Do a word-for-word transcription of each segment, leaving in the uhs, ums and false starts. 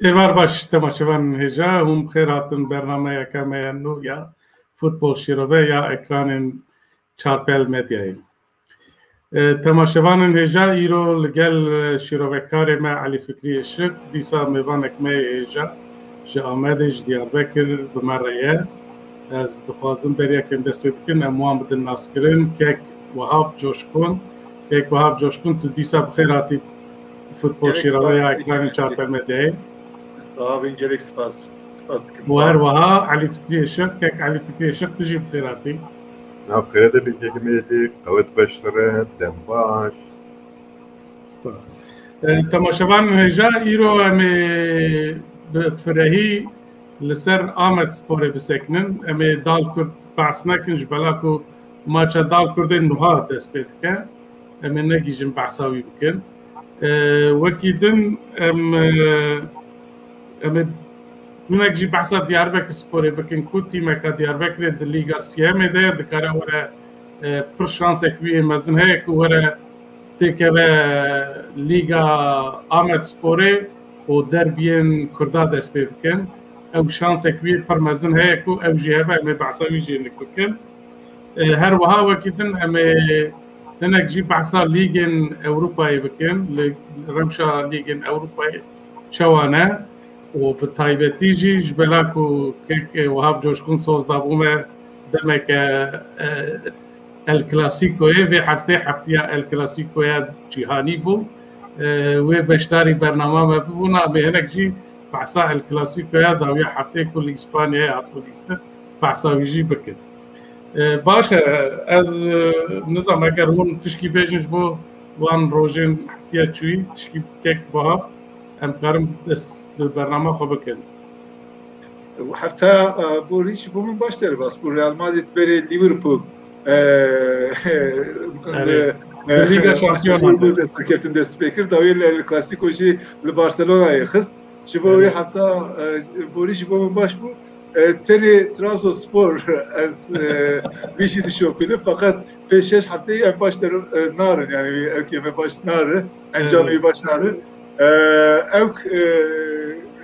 Êvar baş temaşevanên hêja, hûn bi xêr hatin bernameyeke me ya nû ya Futbol Şîrove ya ekranên Çarpel Medyayê. E, temaşevanên hêja, îro li gel, e, şîrovekarê me Elî Fikrî Işik, dîsa mêvanek me yê hêja ji Amedê, ji Diyarbekir bi me re ye. Ez dixwazim berî yekê em dest pê bikin, em wan bidin naskirin. Kek Wahab Coşkun, Kek Wahab Coşkun, tu dîsa bi xêr hatî Futbol Şîrove ya ekranên Çarpel Medyayê. Sağ olun, gerek spas. Spas dikim. Û her wiha Elî Fikrî Işik, Kek Elî Fikrî Işik, tu jî bi xêr hatî. Nav xêre de bin kekê me yê dî, qewet xweş re, dem baş. Spas. E, temaşevanên hêja, îro em ê bi firehî li ser Amed Sporê bisekinin. Em ê Dal Kurd behs nekin, ji bela ku maça Dal Kurdê nuha dest pê dike. Em ê negihîjin behsa wî bikin. E, wekî din em, e, em ê hinek jî behsa Diyarbekir Sporê bikin ku tîmeka Diyarbekirê di Lîga Siyemê de ye, dikare were, e, pir şansek wî yê mezin heye ku were têkeve Lîga Amed Sporê û derbiyên Kurda dest pê bikin. Ew şansek wî pir mezin heye ku ew jî hebe, em ê behsa wî jî hinek bikin. E, her wiha wekî din em ê hinek jî behsa Lîgên Ewropayê bikin. Li rewşa Lîgên Ewropayê çawa ne? Û bi taybetî jî ji bela ku kek Wahab Coşkun soz dabû me demeke, e, El Clasicoyê, vê heftê heftiya El Clasicoya cîhanî bû. E, wê beşdarî bernama me bibûna, em ê hinek jî behsa El Clasicoya dawiya heftê ku li Îspanyayê hatibû lîstin, behsa wî jî bikin. E, baş e, ez, e, nizam eger hûn tişkî bêjin ji bo wan rojên heftiya çûyî, tişkî kek Wahab, em karin dest bi bernama xwe bikin. Hefta, e, borî ji bo min baş derbas bû. Real Madrid berê Liverpool, e, Erê. e, Li Lîga Şampiyonan Liverpool de. Dest ketin dest pê kir. Dawiyê li El Clasico jî li Barcelonayê xist. Ji bo wê Evet. hefta, e, borî ji bo min baş bû. E, tenê Trabzonspor ez, e, vî jî dişopînim. Feqet pêş şeş hefteyî em baş der, e, narin. Yani ew kê me baş narin. Encamê Evet. wî baş narin. E, ew, e,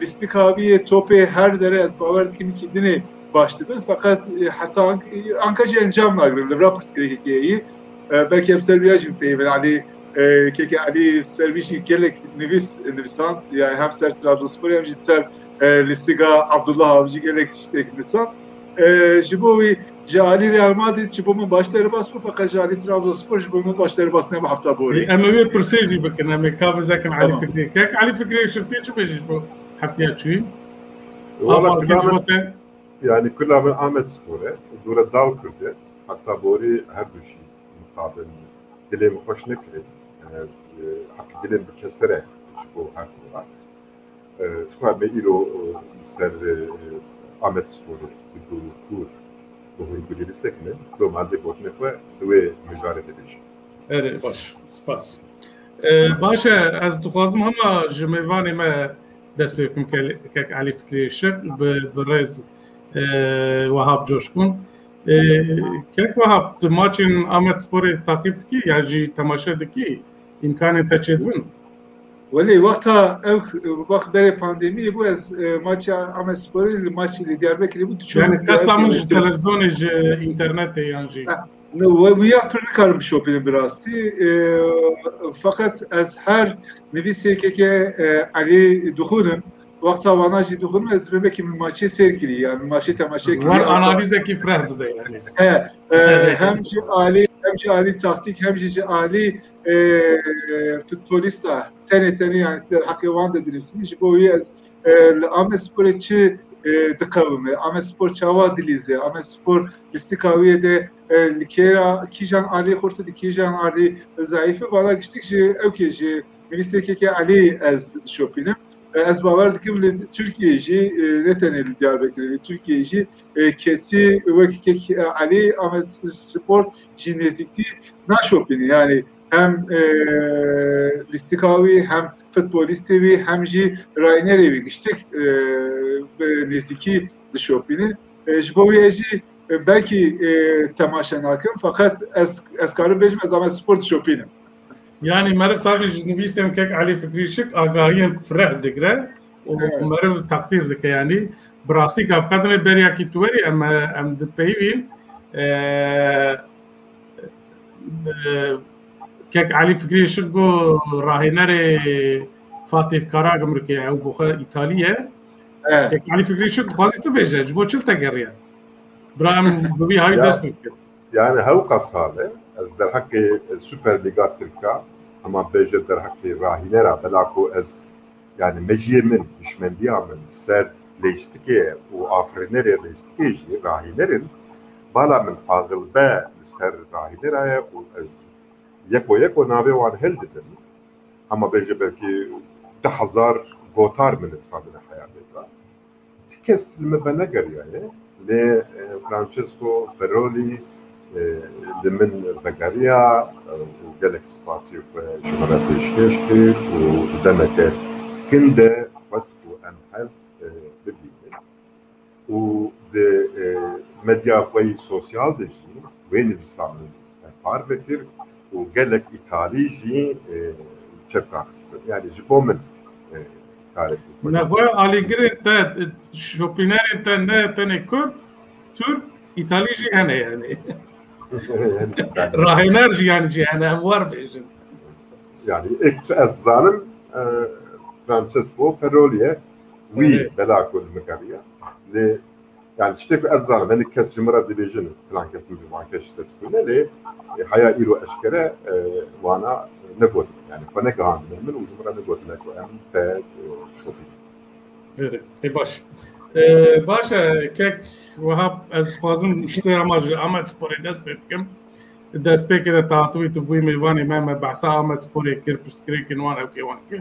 lîstika wî yê topê her derê ez bawer dikim kî dinê baş dibin. Feqet, e, heta ank-, anka jî encam nagirin. Li vira pirsgirêkekê yî. E, belkî em ser vîya jî bipeyivin. Elî, e, keke Elî ser vî jî gelek nivîs nivîsand. Yani hem ser Trabzonspor hem jî ser, e, Lîstika Abdullah Avcı gelek tiştek nivîsand. E, ji bo wî ji alî Real Madrid ji bo min baş derbas bû, feqet ji alî Trabzonspor ji bo min baş derbas nebû hefta borî. Em ê wê pirsê jî bikin, em ê ka bizekin Elî Tamam. Fikrî. Kek Elî Fikrî, şirtê çi bêjî ji bo heftiya çûyî? Wala Ama kula kek ji min, bo te yani kula min Amed Spor e, dûre Dal Kurd e. Heta borî her du jî mixabin dilê min xweş nekirê. Yani ez, e, hek dilê min bi keser e ji bo her kula. E, ji xwe me îro, e, li ser, e, Amed Sporê bi dûr û kûr bi hûrgulî bisekine, loma ez ê gotinê xwe di wê mijarê de bêjim. Erê, baş. Spas. E, baş e, ez dixwazim hema ji mêvanê me dest pê bikim, ke-, kek Elî Fikrî Işik, bi, bi rêz, e, Wahab Coşkun. E, kek Wahab, tu maçên Amed Sporê taqîb dikî, yan jî temaşe dikî? Îmkanên te çêdibin? Welê, wexta ew, wext berê pandemiyê bû, ez, e, maça Amed Sporê li maçê li Diyarbekirê bû, diçûm Yani qesta min ji Diyarbekirê. Televîzyonê, ji înternetê yan jî? Ha, ne, we, wiya pir nikarim bişopînim bi rastî. E, feqet ez her nivîsê keke, e, Elî dixwînim. Wexta wana jî dixwînim, ez rêbekî min maçê sêr kirî, yani maçê temaşe kirî. Wan analîzekî fireh dide yani. He, e, Evet. hem ji alî, hem ji alî taktîk, hem jî ji alî, e, futbolîsta tenê tenê, yani derheqê wan de dinivîsî. Ji bo wî ez, e, li Amedsporê çi, e, diqewime, Amedspor çawa dilîze, Amedspor lîstika wî de, e, li kêra kîjan alî xurt e, kîjan alî zayîf e, vana giştik ji ew kê ji nivîsê keke Elî ez dişopînim. E, ez bawer dikim li Tirkiyeyê jî, e, ne tenê li Diyarbekirê, li Tirkiyeyê jî, e, kesî wek kek, e, Elî Amedspor jî nêzîktî naşopîne. Yani hem, e, lîstika wî, hem futbolîstê wî, hem jî raynerê wî giştik, e, bi nêzîkî dişopîne. E, ji bo wî ez jî, e, belkî, e, temaşe nakim, feqet ez, ez karim bêjim ez Amedspor dişopînim. Yani meriv tabii ji nivîsên kek Elî Fikrî Işik agahiyên fireh digre û meriv teqdîr dike, yanî bi rastî gavkadinê beriyakî tu werî em, em dipeyivîn. E, e, Kek Elî Fikrî Işik got, rahênerê Fatih Karagümrükê, ew bi xwe Îtalî ye. Kek Elî Fikrî Işik dixwazî tu bêje, ji bo çi li te geriya? Bira em bi vî hawî dest pê bikin. Yani hewqa sal e, ez derheqê Super Lîga Tirka, hema bêje derheqê rahînera, bela ku ez, yani mejiyê min, hişmendiya min ser leyîstikê û afirînerê leyîstikê jî rahîner in, bala min axilbe li ser rahînera ye û ez yeko yeko navê wan hildidim. Hema bêje belkî du hezar gotar min nivîsandine heyatê de. Ti kes li min venegeriyaye, lê, e, Francesco Ferroli, e, li min vegeriya, e, û gelek spasî xwe ji min re pêşkêş kir û di demeke kin de xwest ku em hev, e, bibînin. Û di, e, medya xwe yî sosyal de jî wê nivîsa min parve kir û gelek Îtalî jî, e, çepka xistin. Yani ji bo min, e, karek Nexwe alîgirên te, şopînerên te ne tenê Kurd, Türk, Îtalî jî hene yani. Rahêner jî yani jî hene, em war bêjin. Yani ek ez zanim, e, Francesco Ferroli ye, wî bela ku li min geriya. Lê Yani tiştê ku ez dizanim, hinek kes ji min re dibêjin, filan kes min bi van kes ji te dixwîne, lê, e, heya îro eşkere, e, wana negotin. Yani xwe negihandine min û ji min re negotine ku em te, e, şopînin. Erê, ê baş. E, baş e, kek Wehab, ez dixwazim ji te ama ji Amedsporê dest pê bikim. Destpêkê de te hatibûyî tu bûyî mêvanê me, me behsa Amedsporê kir, pirsgirêkên wan ewkê wan kir.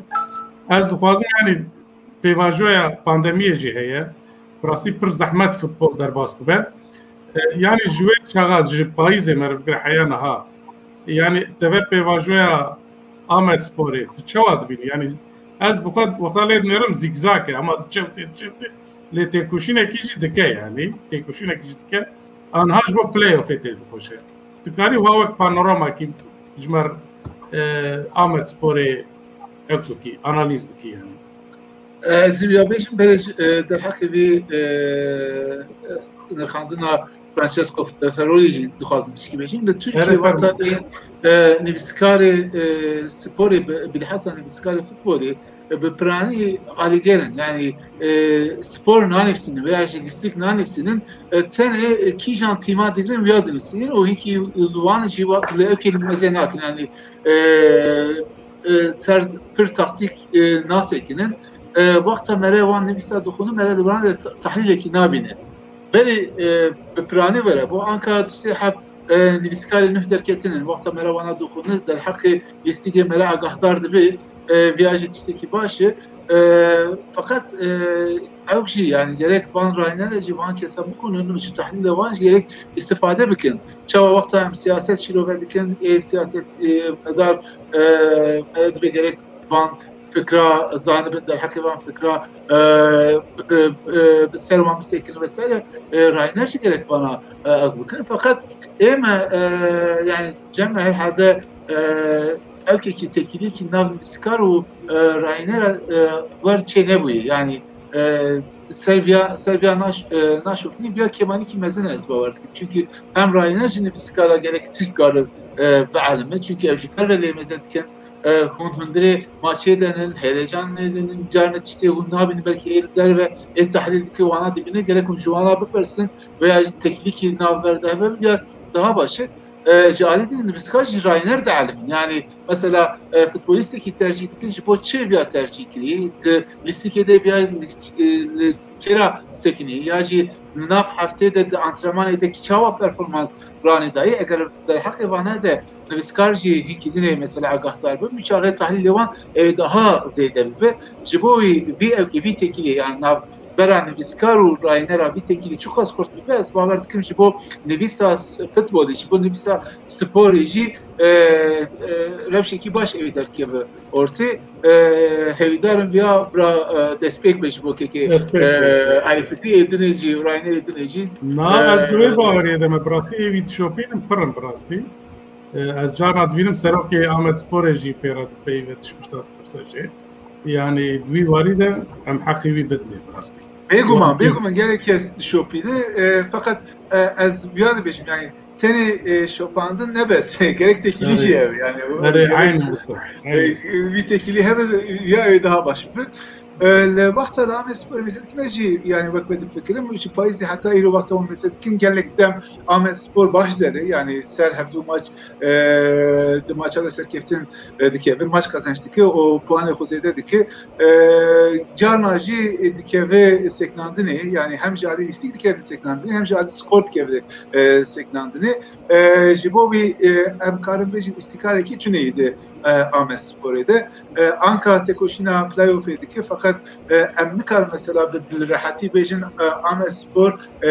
Ez dixwazim, yani, pêvajoya pandemiyê jî heye. Bi rastî pir zehmet futbol derbas dibe. E, yani ji wê çaxa, ji payîzê me re bigire heya niha. Yani teve pêvajoya Amedsporê tu çawa dibînî? Yani ez bi xwe wexta lê dinêrim zîgzag e, ama diçe û tê, diçe û tê. Lê têkoşînekî jî dike yani. Têkoşînekî jî dike. Anha ji bo playoffê têdikoşe. Tu karî wiha wek panoramakî ji me re, e, Amedsporê ew bikî, analîz bikî yani. Ez ê ya bêjim, berê ji, e, derheqê vî, e, e, nirxandina Francesco Ferroli jî dixwazim tişkî bêjim. Li Tirkiyê wexta ê, e, nivîskarê, e, sporê, bi, bilhassa nivîskarê futbolê, e, bi piranî alîger in. Yani, e, spor nanivîsînin veya jî lîstik nanivîsînin, e, tenê, e, kîjan tîma digirin wiya dinivîsînin û hinkî li wan jî wa-, li ewkê li mezê nakin. Yani, e, e, ser pir taktîk, e, nasekinin. E, wexta mere wan nivîsa dixwînin, mere li wan de te-, tehlîlekî nabîne. Berê, e, bi piranî were, bo anka du sê heb, e, nivîskarê nuh derketinin, wexta mere wana dixwînin, derheqê lîstikê mere agahdar dibe, e, viya jî tiştekî baş e. E, feqet, e, ew jî, yani gerek van rayner e jî van kesa bixwînin, ji tehlîlê wan jî gerek îstifade bikin. Çawa wexta em siyaset şîrove dikin, ê siyaset, ê medar, e, e, dibe gerek van fikra zanibin, derheqê van fikra, e, e, e, bi ser wan bisekinin vesaire, e, rayner jî gerek vana, e, ew bikin. Feqet ê me, e, yani cem me herhalde, e, ewkekî tekîliyekî nav nivîskar û, e, raynera, e, wer çê nebûye. Yani, e, ser viya, ser viya naş-, e, naşopînî viya kêmanîkî mezin e ez bawer dikim. Çünkü hem rayner jî nivîskara gerek tirk kare, e, bielime. Çünkü ew ji derve lê meze dikin. E, hûn hundirê maçê de nin, helecan lê de nin, carne tiştê hûn nabînin, belkî ê li derve ê tehlîl dike wana dibîne, gerek hûn ji wana bipirsin veya tekîlîkî navber de hebe ya daha baş e. E, ji alî din nivîskar jî rayner dielimin. Yani mesela, e, futbolîstekî tercîh dikin, ji bo çi viya tercîh kirî? Di lîstikê de viya, e, kêra sekinî? Ya jî li nav heftê de di antrenmanê de çawa performans ranê dayî? Eger derheqê vana de nivîskar jî hinkî dinê mesela agahdar bin, bi çaxê tehlîlê wan ê daha zêde bibe. Ji bo wî vî ewkê, vî tekîlê, yani nav bera nivîskar û rayînera vî tekîlî çiqas xurt bibe, ez bawer dikim ji bo nivîsa s-, futbolê, ji bo nivîsa sporê jî, e, e, rewşekî baş ê wî derdikeve ortê. E, hêvîdarim viya bira, e, destpêk be ji bo kekê, Destpêk be. e, Elî Fikrî ê dinê jî, rayînerê dinê jî. Na, ez e, di wê baweriyê de me, bi rastî ê wî dişopînim, pir in bi rastî. E, ez carna dibînim serokê Amedsporê jî pê re dipeyive, tişt pişta dipirse jê. Yani di wî warî de em heqî wî bidinê bi rastî. Bêguman, bêguman gelek kes dişopîne. E, feqet e, ez wiya dibêjim, yani tenê e, şopandin nebes, gerek tekîlî jî hebe. Yani Erê, aynı wisa. Vî tekîlî hebe ya ew daha baş bi. E, li wexta de Amedsporê mêze dikime jî, yani wek me difikirim, ji payîzê heta îro wexta hûn mêze dikin gelek dem Amedspor baş dere, yani ser hevdû maç e, di maça de serkeftin e, dike, bir maç kazanç dike, o puanê xwe zêde dike. E, carna jî dikeve seknandinê, yani hem ji alî lîstîk dikeve seknandinê, hem ji alî skor dikeve e, seknandinê. E, ji bo wî e, em karin bêjin îstîkarekî tuneyî di e, Amedsporê de. E, Anka tekoşîna playoffê dike, feqet e, em nikarin mesela bi dilrehetî bêjin e, Amedspor e,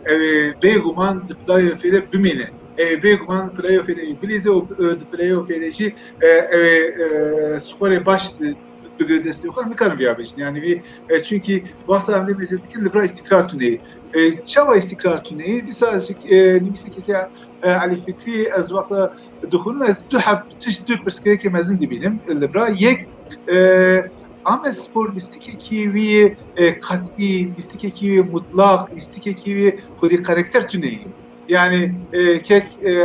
ew ê bêguman di playoffê de bimîne. Ew ê bêguman playoffê de bilîze û e, di playoffê de jî e, ew ê e, skorê baş di- bigire destê xwe, em nikarin viya bêjin. Yani vî e, çünkü wexta em lê mêze dikin li vir îstîkrar tuneyî. E, çawa îstîkrar tuneyî? Dîsa ez jî e, nivîseke ke e, Elî Fikrî ez wexta dixwînim, ez du heb tişt, du pirsgirêkê mezin dibînim li vir. Yek e, Amedspor lîstikekî wî e, qetî, lîstikekî wî mutlaq, lîstikekî wî xwedî karakter tuneyî. Yani e, kek e, e,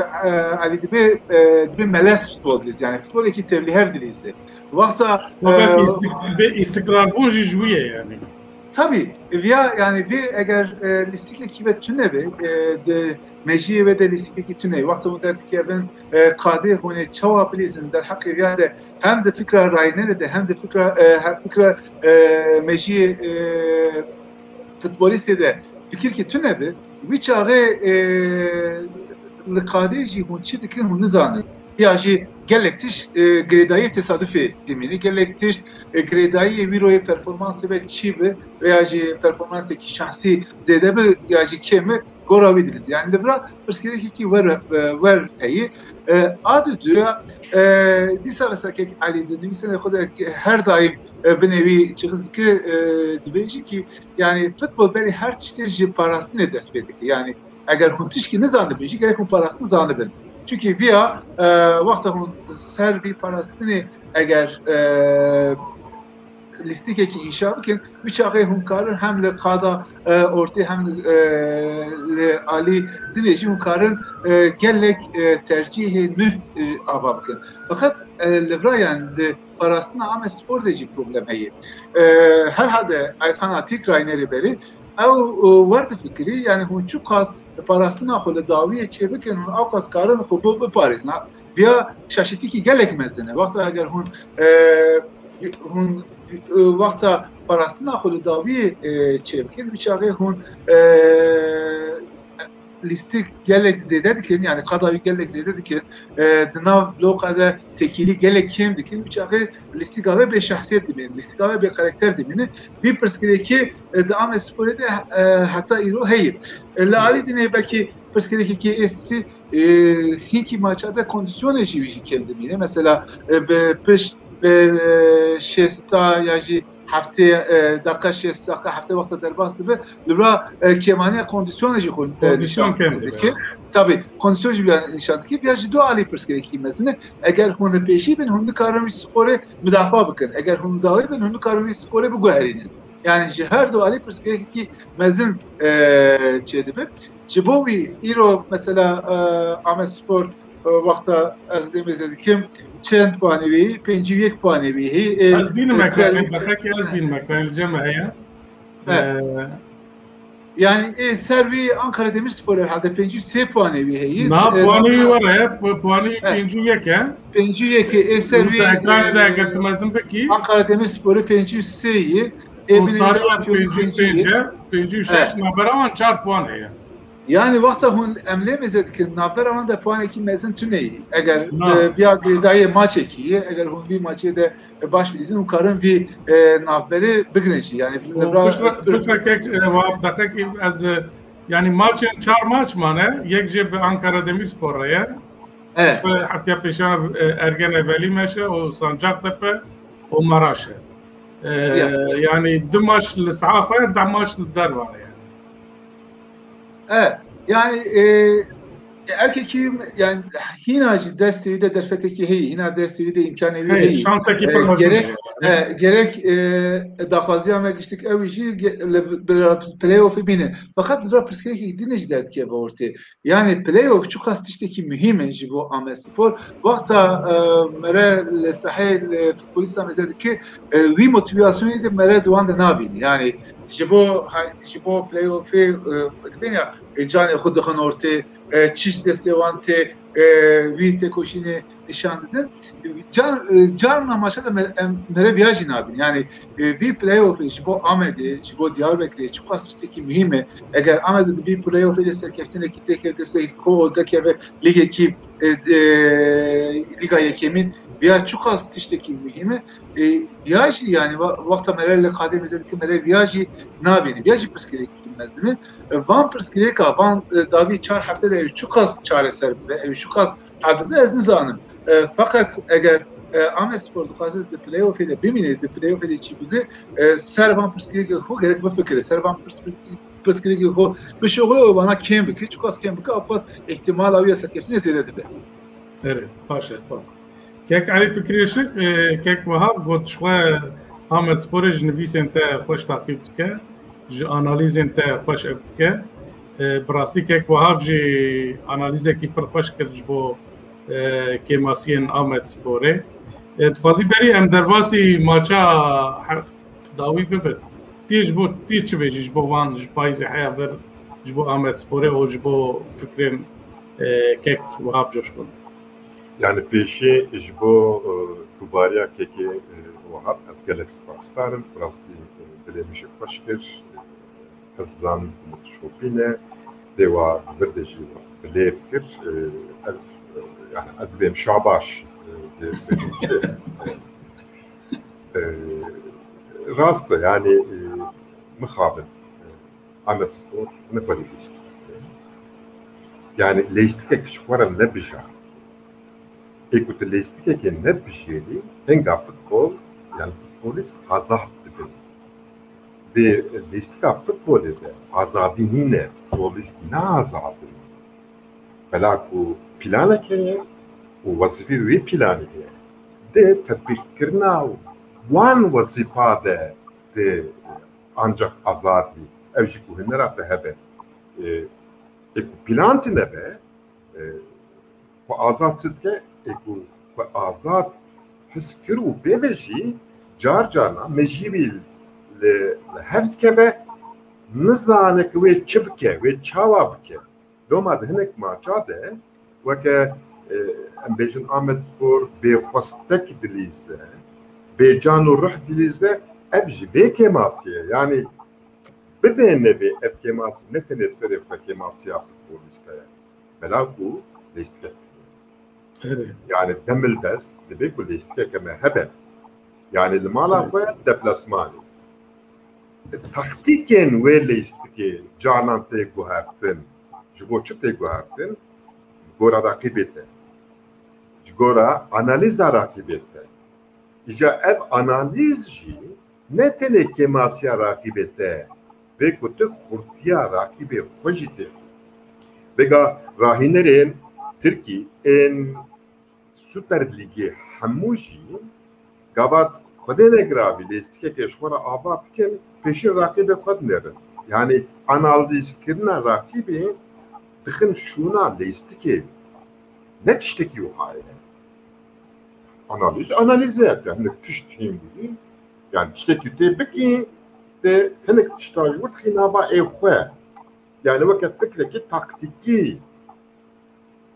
Elî dibê e, dibê melez futbol dilîz, yani futbolekî tevlîhev dilîzê. Wexta Fakat e, istik- bê îstikrarbûn jî ji wî ye yani. Tabii, viya yani vê eger e, lîstikekî ve tune be, e, di mejiyê ve de lîstikekî tune. Wexta hûn derdikevin e, qadê hûn ê çawa bilîzin derheqê viya de hem di fikra raynerê de hem di fikra e, hem fikra e, mejiyê e, futbolîstê de fikirkî tune be, wî çaxê e, li qadê jî hûn çi dikin hûn nizanin. Ya jî gelek tişt e, girêdayî tesadufê dimîne, gelek tişt e, girêdayî wî royê performansê ve çî bi veya jî performansekî şahsî zêde bi ya jî kêm bi gora wî dilîz. Yani li vira pirsgirêkekî wer, e, wer heye. E, a di duya e, dîsa mesela kek Elî di nivîsênê xwe de her daim e, binê wî çixiz ki e, dibêjî ki yani futbol berî her tiştê ji parastinê dest pê dike. Yani eger hûn tişkî nizanibin jî gerek hûn parastin zanibin. Çünkü viya e, wexta hûn ser vî parastinê eger e, lîstikekî înşa bikin, wî çaxê hûn karin hem li qada e, ortê hem e, li alî dinê jî hûn karin e, gelek e, tercîhê nû e, ava bikin. Fakat e, li vira yani li parastina Amedspor de jî problem heye. E, herhalde Aykan Atik raynerê berê ew e, wer difikirî, yani hûn çiqas parastina xwe li dawiyê çêbikin, hûn ewqas karin xwe bo biparêzin. Viya şaşîtîkî gelek mezin e. Wexta eger hûn e, hûn e, wexta parastina xwe li dawiyê e, çêbikin, wî çaxê hûn e, lîstik gelek zêde dikin, yani qada wî gelek zêde dikin, e, di nav bloqa de tekîlî gelek kêm dikin, wî çaxê lîstika ve bê şahsiyet dimîne, lîstika ve bê karakter dimîne. Vî pirsgirêkê e, di Amedsporê de e, heta îro heye. E, li alî dinê belkî pirsgirêkekî êsî e, hinkî maça de kondisyonê jî wî jî kêm dimîne. Mesela e, bi pişt e, şêsta ya jî heftê e, dakika şêst dakika heftê wexta derbas dibe, li vira e, kêmaniya kondisyonê jî xwe e, Kondisyon nîşan kêm dike. dibe. Tabii, kondisyon jî viya nîşan dike. Viya jî du alî pirsgirêkî mezin e. Eger hûn li pêşî bin, hûn nikarin wî skorê mudafaa bikin. Eger hûn dawî bin, hûn nikarin wî skorê biguherînin. Yani ji her du alî pirsgirêkekî mezin e, çêdibe. Ji bo wî îro mesela e, Amedspor e, wexta ez lê mêze dikim çend puanê wî heyî? Pêncî û yek puanê wî heyî. E, Ez bînim e, ser ekranê, beqekî ez bînim ekranê, li cem me heye. Evet. Ee, Yani e, ser wî Ankara Demirspor herhalde pêncî û sê puanê wî heyî. Na E, puanê wî na- were ye, pu- puanê wî Evet. pêncî û yek e. Pêncî û yek e, ser wî Ekran de e, eger tu mezin bikî, Ankara Demirspor'u pêncî û sê yî. E, û binê Sarı wî pêncî û pênc e, pêncî û şeş, Evet. navbera wan çar puan heye. Yani wexta hûn em lê mêze dikin, navbera wan de puanekî mezin tune yî. Eger Na. e, viya girêdayê maçekî, eger hûn vî maçê de e, baş bilîzin, hûn karin vî e, navberê bigrin jî. Yani Û piştre, piştre kek, e, wa, deqekî ez, e, yani maçên çar maç mane, yek jê bi Ankara Demirspor re ye. Evet. Piştre heftiya pêşa, e, Ergene Velîmeş e, û Sancaktepe, û Maraş e. E, Ya. Yani du maç li saha xwe ye, deh maç li dervan e yani. Evet. Yani e, Ew kekî, yani, hîna jî destê wî de derfetekî heye, hîna destê wî de îmkanê wî Hey, heye. şansekî E, pir mezin gerek, heye. e, gerek, e, daxwaziya me giştik ew jî ge-, li, bi, bi playoffê bîne. Fakat li ra pirsgirêkî din jî derdikeve ortê. Yani playoff çiqas tiştekî muhîm e ji bo Amedspor. Wexta, e, mere li sahê li futbolîsta meze dike, e, wî motivasyonê de mere di wan de nabîne. Yani ji bo, ha, ji bo playoffê, e, dibên ya, e, canê xwe dixin ortê, e, çi ji destê wan tê, e, wî têkoşînê nîşan didin. Car, e, carna maça de me-, em, mere viya jî nabîn. Yani, e, vî playoffê ji bo Amedê, ji bo Diyarbekirê çiqas tiştekî muhîm e. Eger Amedê di vî playoffê de serkeftinekî têke, destekî xwe û dekeve lîgekî, e, e, Lîga Yekemîn, viya çiqas tiştekî muhîm e. E, viya jî, yani, wa-, wexta mere li qadê meze dike, mere viya jî nabîne. Viya jî pirsgirêkî mezin e. E, van pirsgirêka, van, e, dawî çar hefte de ew çiqas çareser bibe, ew çiqas hal bibe, ez nizanim. E, feqet eger, e, Amedspor dixwaze di playoffê de bimîne, di playoffê de çi bide, e, ser van pirsgirêkê xwe gerek bifikire, ser van pirs-, pirsgirêkê xwe bişuxule û vana kêm bike, çiqas kêm bike, ew qas ihtimala wî ya serkeftinê zêde dibe. Erê, baş e, spas. Kek Elî Fikrî Işik, e, kek Wehab got, ji xwe Amedsporê ji nivîsên te xweş taqîb dike, ji analîzên te xweş ev dike. E, bi rastî kek Wehab jî analîzekî pir xweş kir ji bo, e, kêmasiyên Amedsporê. E, dixwazî berî em derbasî maça he-, dawî bibin. Tê ji bo, tê çi bêjî ji bo van, ji payîzê heya vir, ji bo Amedsporê û ji bo fikrên, e, kek Wehab Coşkun? Yani pêşî ji bo, e, kubariya kekê, e, Wehab ez gelek spasdar im. Bi rastî, e, dilê min jî xweş kir. Ez dizanim ku min şopîne, pê wa bi vir de jî bi lêv kir. E, ev, e, yani ez dibêm şabaş, e, zê-, zê-, e, rast e, yani, e, mixabin, e, Amedspor ne xwedî lîstik. Yani lîstikek ji xwe re nebijart. Ê ku tu lîstikekê nebijêrî, hinga futbol, yani futbolîst azad dibin. Di lîstika futbolê de azadî nîne, futbolîst ne azad in. Bela ku planek heye û wezîfê wê planê heye. Di tetbîqkirina wan wezîfa de di ancak azadî, ew jî ku hunera te hebe. E, ê ku plan tune be, e, xwe azad çi dike? Ê ku xwe azad his kir û pê ve jî car carna me jî wî li, li hev dikeve, nizane ku wê çi bike, wê çawa bike. Loma di hinek maça de weke, e, em bêjin Amedspor bêxwestek dilîze, bêcan û ruh dilîze, ev ji vê kêmasiyê ye. Yanî bivê nevê ev kêmasî ne tenê bi serê xwe kêmasiya futbolîste ye. Bela ku lêstikek. Erê. Yani demildest divê ku lêstikeke me hebe. Yani li mala Erê. xwe deplasmanê. Taktîkên wê lêstikê canan tê guhertin. Ji bo çi tê guhertin? Ji gora raqîbê te. Ji gora analîza raqîbê te. Îca ev analîz jî ne tenê kêmasiya raqîbê te, vê ku tu xurtiya raqîbê xwe jî tê xwe. Vêga rahînerên Tirkî ên Super Lîgê hemû jî gava Xwedê negiravî lêstikekê ji xwe re ava dikin, pêşî raqîbê xwe dinêrin. Yanî analîzkirina raqîbê dixin şûna lêstikê. Ne tiştekî wiha ye. Analîz, analîz e. Yani hinek tişt hîn bûyî. Yani tiştekî tê bikî, tê hinek tişta ji wir dixî nava ê xwe. Yani weke fikrekî taktîkî.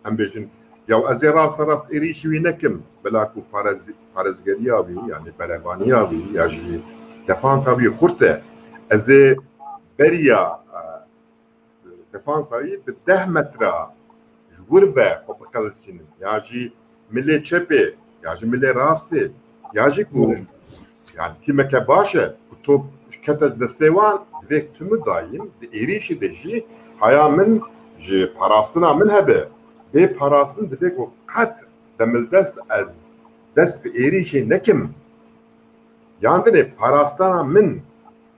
Em bêjin, ya ez ê rasta rast êrîşî wî nekim. Bila ku parez-, parêzgeriya wî, yani belevaniya wî, ya jî defansa wî xurt e. Ez ê beriya, e, defansa wî bi deh metra ji wir ve xwe biqelisînim. Ya jî milê çepê, ya jî milê rastê, ya jî ku, Evet. yani tîmeke baş e, ku top kete ji destê wan, divê tu min dayîn, di êrîşê de jî haya min ji parastina min hebe. Bê parastin divê ku qet demildest ez dest bi êrîşê nekim. Yan dinê parastana min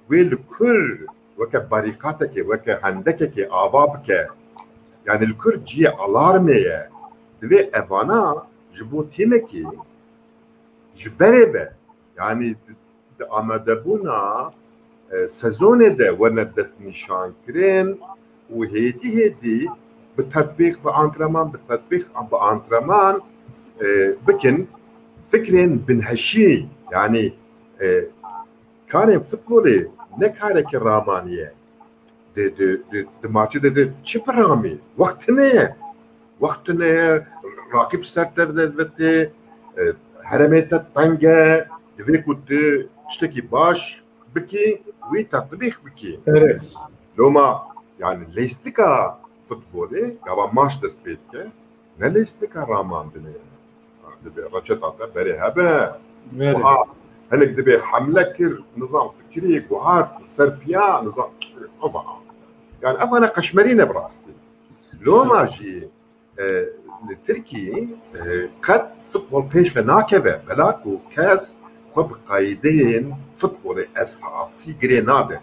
wê li kur weke barîqatekê, weke hendekekê ava bike. Yani li kur cihê alarmê ye. Divê evana ji bo tîmekî ji berê ve, yani di, di amadebûna, e, sezonê de werne destnîşankirin û hêdî hêdî bi tetbîq, bi antrenman, bi tetbîq, bi antrenman, e, bikin fikrên binhişî, yani, e, karên futbolê ne karekî ramanî ye. Di, di, di, di maçê de, de çi biramî? Wext tune ye. Wext tune ye, raqîb ser te vedetê, e, heremê te teng e, divê ku tu tiştekî baş bikî, wî tetbîq bikî. Erê. Loma, yani leyistika futbolê, gava maç dest pê dike, ne leyistika ramandinê ye. Dibe reçeta te berê hebe. Erê. Wiha hinek dibe hemle kir, nizam fikirî, guhart, ser piya, nizam, ama. Yani evana qeşmerî ne bi rastî. Loma jî, e, li Tirkiyê, e, qet futbol pêş ve nakeve, bela ku kes xwe bi qaydeyên futbolê esasî girê nade.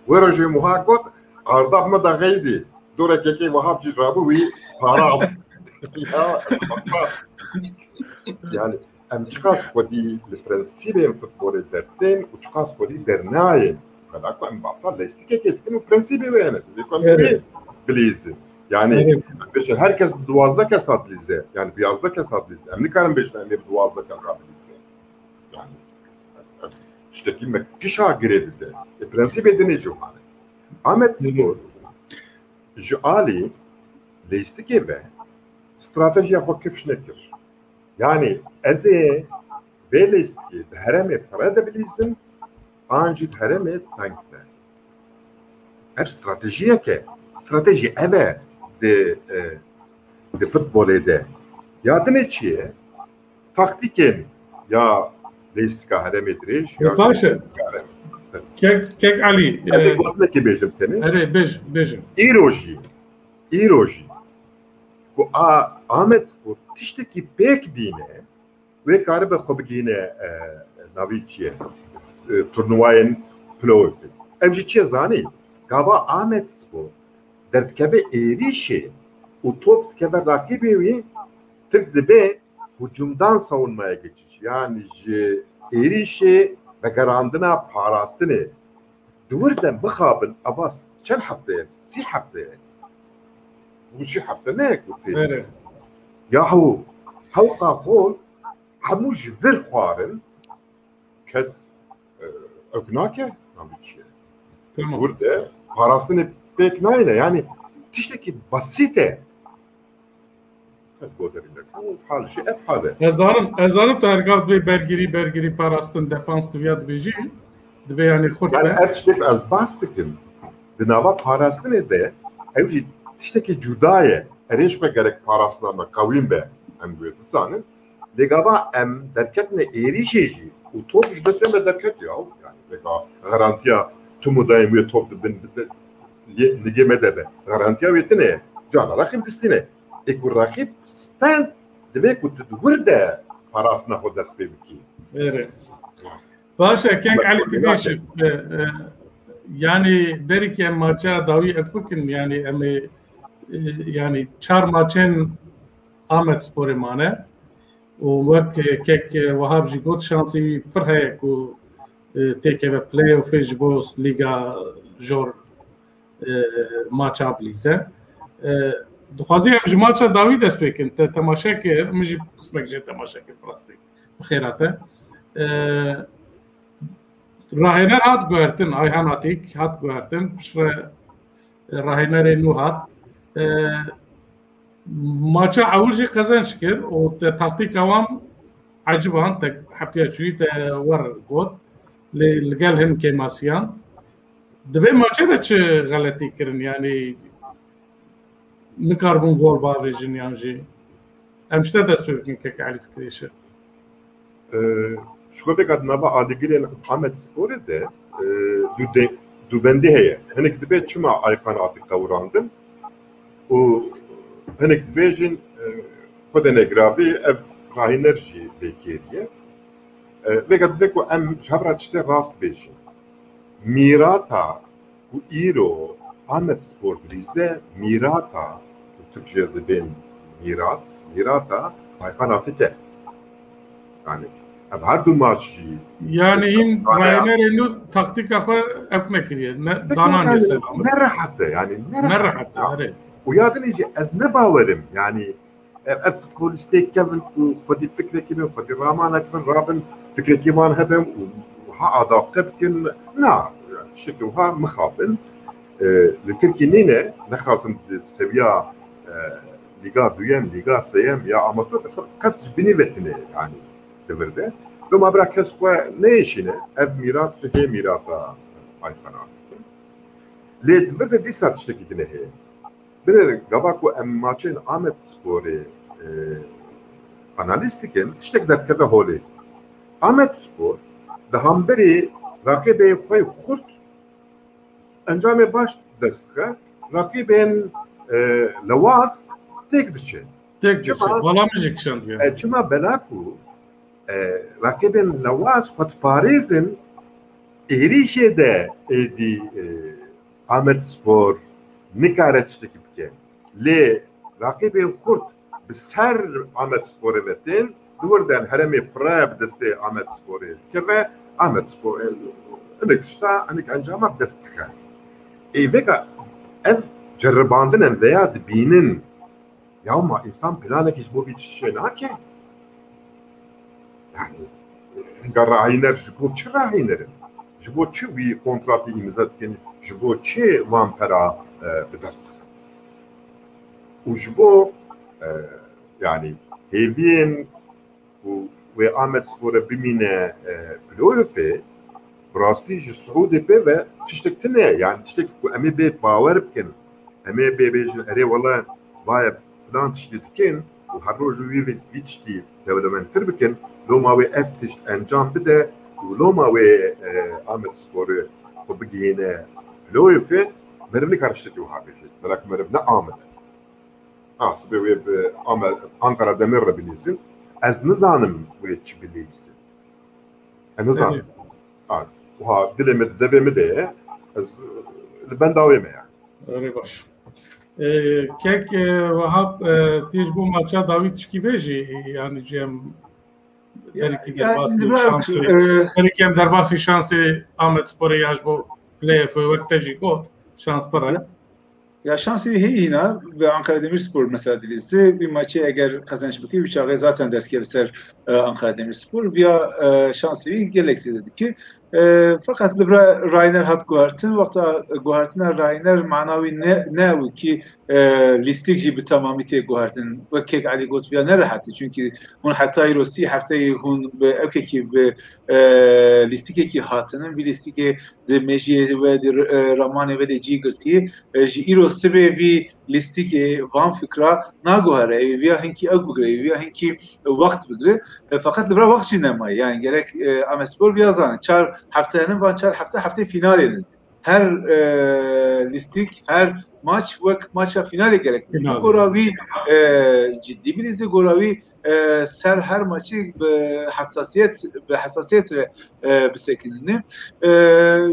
Wê rojê wiha got, Arda bi me de xeydî. Dorek yekê wiha jî rabû wî parast. Ya, yani em çiqas xwedî li prensîbên futbolê dertên û çiqas xwedî dernayên. Bela ku em bahsa leyistikekê dikin û prensîbê wê hene. Divê ku em Evet. wê bilîzin. Yani Evet. em bêjin her kes duwazdeh kesa dilîze. Yani bi yazdeh kesa dilîze. Em nikarin bêjin em ê bi duwazdeh kesa bilîzin. Yani em tiştekî me kişa girê dide. E, prensîbê dinê jî wane. Ahmet Spor ji alî leyistikê ve stratejiya xwe kifş nekir. Yani ez ê vê lêstikê di heremê fireh de bilîzim, an jî di heremê teng de. Ev stratejiyek e. Stratejî ev e di, e, di futbolê de. Ya dinê çi ye? Taktîkên ya lêstika heremê dirêj, ya Baş e. lêstika heremê. Kek, Kek Elî, Ez ê e, gotinekê bêjim tenê. Erê, bêj, bêjim. Îro jî, îro jî ku a Ahmet Spor tiştekî pêk bîne, wê karibe xwe bigihîne, e, navî çi ye? E, turnuvayên playoffê. Ev jî çi ye zanî? Gava Ahmet Spor derdikeve êrîşê û top dikeve raqîbê wî, Tirk dibe hücumdan savunmaya geçiş. Yani ji êrîşê vegerandina parastinê. Di wir de mixabin, eva çend hefte ye? Sî hefte ye. Bu sî hefte ne ku tê Evet. Yahu hewqa xol hemû ji vir xwarin, kes, e, ew nake, navê çi ye? Tamam. Di wir de parastinê pêk nayne. Yani tiştekî basît e. Ez goderî nekim û hal jî ev hal e. Ez zanim, ez zanim tu her gav dibê bergirî, bergirî parastin, defans diviya dibêjî, dibê yani xurt Yani be. Ev tiştek ez bas dikim. Di nava parastinê de ew jî tiştekî cuda ye. Erê ji xwe gerek parastina me qewîn be. Em wê bizanin. Lê gava em derketine êrîşê jî û top ji destê me derket ya. Yani vêga garantiya tu mudayên wê top dibin, bi de, yê, ligê me de be. Garantiya wê tine ye. Cana raqîb distîne. Ê ku raqîb stend, divê ku tu di wir de parastina xwe dest pê bikî. Erê. Baş e, Kek Bak, Elî bak, Fikirî bak. Şi, e, e, yani berî ke em maça dawî ev bikin, yani em ê, e, yani çar maçên Ahmet Sporê mane û wek, e, Kek, e, Wahab jî got, şansî wî pir heye ku, e, têkeve playoffê ji bo Lîga Jor e, maça bilîze. E, dixwazî em ji maça dawî dest pê kin. Te temaşe kir, min jî qismek jê temaşe kir, bi rastî. Bi xêra te. E, rahêner hat guhertin, Ayhan Atîk hat guhertin. Piştre, e, rahênerê nû hat. E, maça ewil jî qezenc kir û te taktîka wan eciband, te heftiya çûyî te wer got. Lê li gel hin kêmasiyan. Di vê maçê de çi xeletî kirin? Yanî nikaribûn gol bavêjin yan jî? Em ji te dest pê bikin kek Elî Fikirî Şi. Ee, Ji xwe vêga di nava alîgirên Amed Sporê de, e, du de-, dubendî heye. Hinek dibe çima Ayhan Atîk qewirandin û hinek dibêjin, e, xwe de negiravî ev rahîner jî bêkêrî ye. E, vêga divê ku em ji hev re tiştê rast bêjin. Mîrata ku îro Amed Spor dilîze, mîrata ku Tirkiyê dibên mîras, mîrata Ayxan Atike. Yani ev her du maç jî Yani hîn Raynerê nû taktîka xwe ep nekiriye. Ne, dana niye selam. Ne rehet e yani. Ne rehet e, erê. Û ya dinê jî ez ne bawerim yani ev, ev futbolistê kevin ku xwedî fikrekî bin, xwedî ramanek bin, rabin fikrekî wan hebin û wiha adapte bikin. Na, tiştekî wiha mixabin. E, li Tirkî nîne, nexasim di seviya e, Lîga duyem, Lîga seyem ya amatör de qet ji binî ve tine yani di vir de. Doma bira kes xwe neyêşîne, ev mîrat ji hê mîrata Ayxan Atike. Lê di vir de dîsa tiştekî din heye. Binêrin gava ku em maçên Amed Sporê e, analîz dikin, tiştek derkeve holê. Amed Spor di hemberî raqîbê xwe xurt encamê baş dest dixe, raqîbên e, lewaz têk diçe. Têk diçe. Bala min jî kişandiye. E, çima bela ku e, raqîbên lewaz xwe diparêzin, êrîşê de êdî e, Amed Spor nikare tiştekî bike. Lê raqîbên xurt bi ser Amed Sporê ve tên, di wir de herêmê fire bi destê Amed Sporê dikeve, Amed Spor hinek tişta, hinek encama bi dest dixe. Ê veka ev ceribandin in veya dibînin, ya ma însan planekî ji bo vî tiştê nake? Yani hinga rahîner ji bo çi rahîner in? Ji bo çi wî kontratî îmze dikin? Ji bo çi wan pera e, bi dest dixin? Û ji bo e, yani hêviyên ku wê Amed Sporê bimîne e, playoffê, bi rastî ji Siûdê pê ve tiştek tune ye. Yani tiştek ku em ê bê bawer bikin, em ê bê bêjin, erê wele vaye filan tiştî dikin û her roj wî vî tiştî dewlemendtir bikin, loma wê ev tişt encam bide û loma wê e, Amed Sporê xwe bigihîne playoffê, meriv nikare tiştekî wiha bêje. Belek meriv ne Amed e. Ha, sibê wê bi Amed, Ankara Demir re binîsin. Ez nizanim wê çi binîsin. Ez nizanim. Ha, wiha dilê min, devê min de ye. Ez li benda wê me yani. Erê baş. E, kek e, Wahab, e, tê ji bo maça dawî tişkî bêjî, yani cem belkî derbasî şansê, e, belkî em derbasî şansê Amed Sporê ya ji bo playoffê wek te jî got, şans pir e. Ya şansê wî heye hîna bi Ankara Demirspor mesela dilîze. Wî maçê eger qezenç bike, wî çaxê zaten derdikeve ser e, Ankara Demirspor. Viya e, şansê wî gelek zêde dike. E, feqet li vir Rayner hat guhertin. Wexta guhertina Rayner mana wî ne, ne wî ki e, lîstik jî bi temamî tê guhertin. Wek kek Elî got viya ne rehet e. Çunkî hûn heta îro sî hefteyê hûn bi ewkekî bi e, lîstikekî hatinin. Vî lîstikê di mejiyê ve di e, ramanê ve de cî girtiye. E, ji îro sibê vî lîstikê van fikra naguhere. Ê viya hinkî ew bigire, ê viya hinkî wext bigire. E, feqet li vir wext jî nemaye. Yani gerek e, Amespor viya zane. Çar hefte henin, van çar hefte, heftê finalê nin. Her e, lîstik, her maç wek maça finalê gerek. Gora wî e, cidî bilîze, gora wî e, ser her maçî bi hesasiyet, bi hesasiyet re e, bisekinine. E,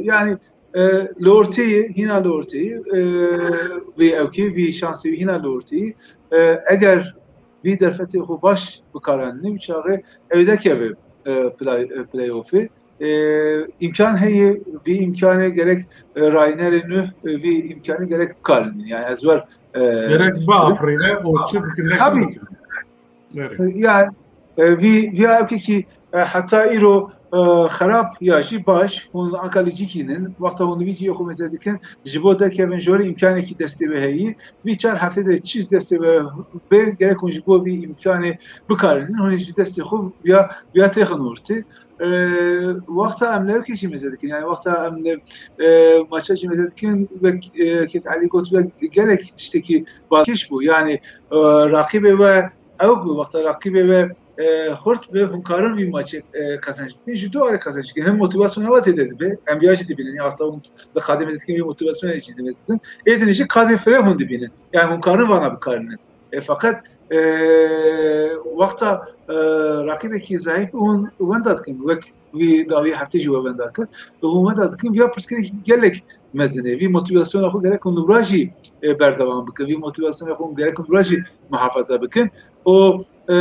yani e, li orteyê, hîna li orteyê e, vê ewkê, vê şansê wî hîna li orteyê. E, eger vî derfetê xwe baş bikaranîne, wî çaxê ew dekeve e, play, e, playoffê. E, îmkan heye, vî îmkanê gerek e, Raynerê nû, e, vî îmkanê gerek bikaranîne. Yani ez wer e, Gerek biafirîne û çi bikin, ne Tabii. Bikin. Gerek. Yani e, vî, vîya ewkekî e, heta îro e, xerab ya jî baş, hûn anka licîkî nin, wexta hûn vî cihê xwe mêze dikin, ji bo derkevin ji holê îmkanekî destê we heyî, vî çar heftê de çi destê we bê, gerek hûn ji bo vî îmkanê bikarînin, hûn ê ji destê xwe viya, viya têxin ortê. E, wexta em li ewkê jî mêze dikin, yani wexta em li e, maça jî mêze dikin, wek e, kek Elî got, wek gelek tiştekî balkêş bû. Yani e, raqîbê we ew bû, wexta raqîbê we e, xurt be, hûn karin vî maçê e, qezenc bikin. Ji du alî qezenc bikin. Hem motivasyona we zêde dibe, em viya jî dibînin. Ya wexta hûn bi qadê mêze dikin, vî motivasyona jî dibînin. Ê din jî qadê firê hûn dibînin. Yani hûn karin vana bikarinin. E, feqet E, wexta e, raqîbekî zayîf hûn wenda dikin, wek wî dawî heftê jî we wenda kir. Hûn wenda dikin, viya pirsgirêkî gelek mezin e. Vî motivasyona xwe gerek hûn li wira jî e, berdewam bikin. Vî motivasyona xwe hûn gerek hûn li wira jî muhafaza bikin. O e,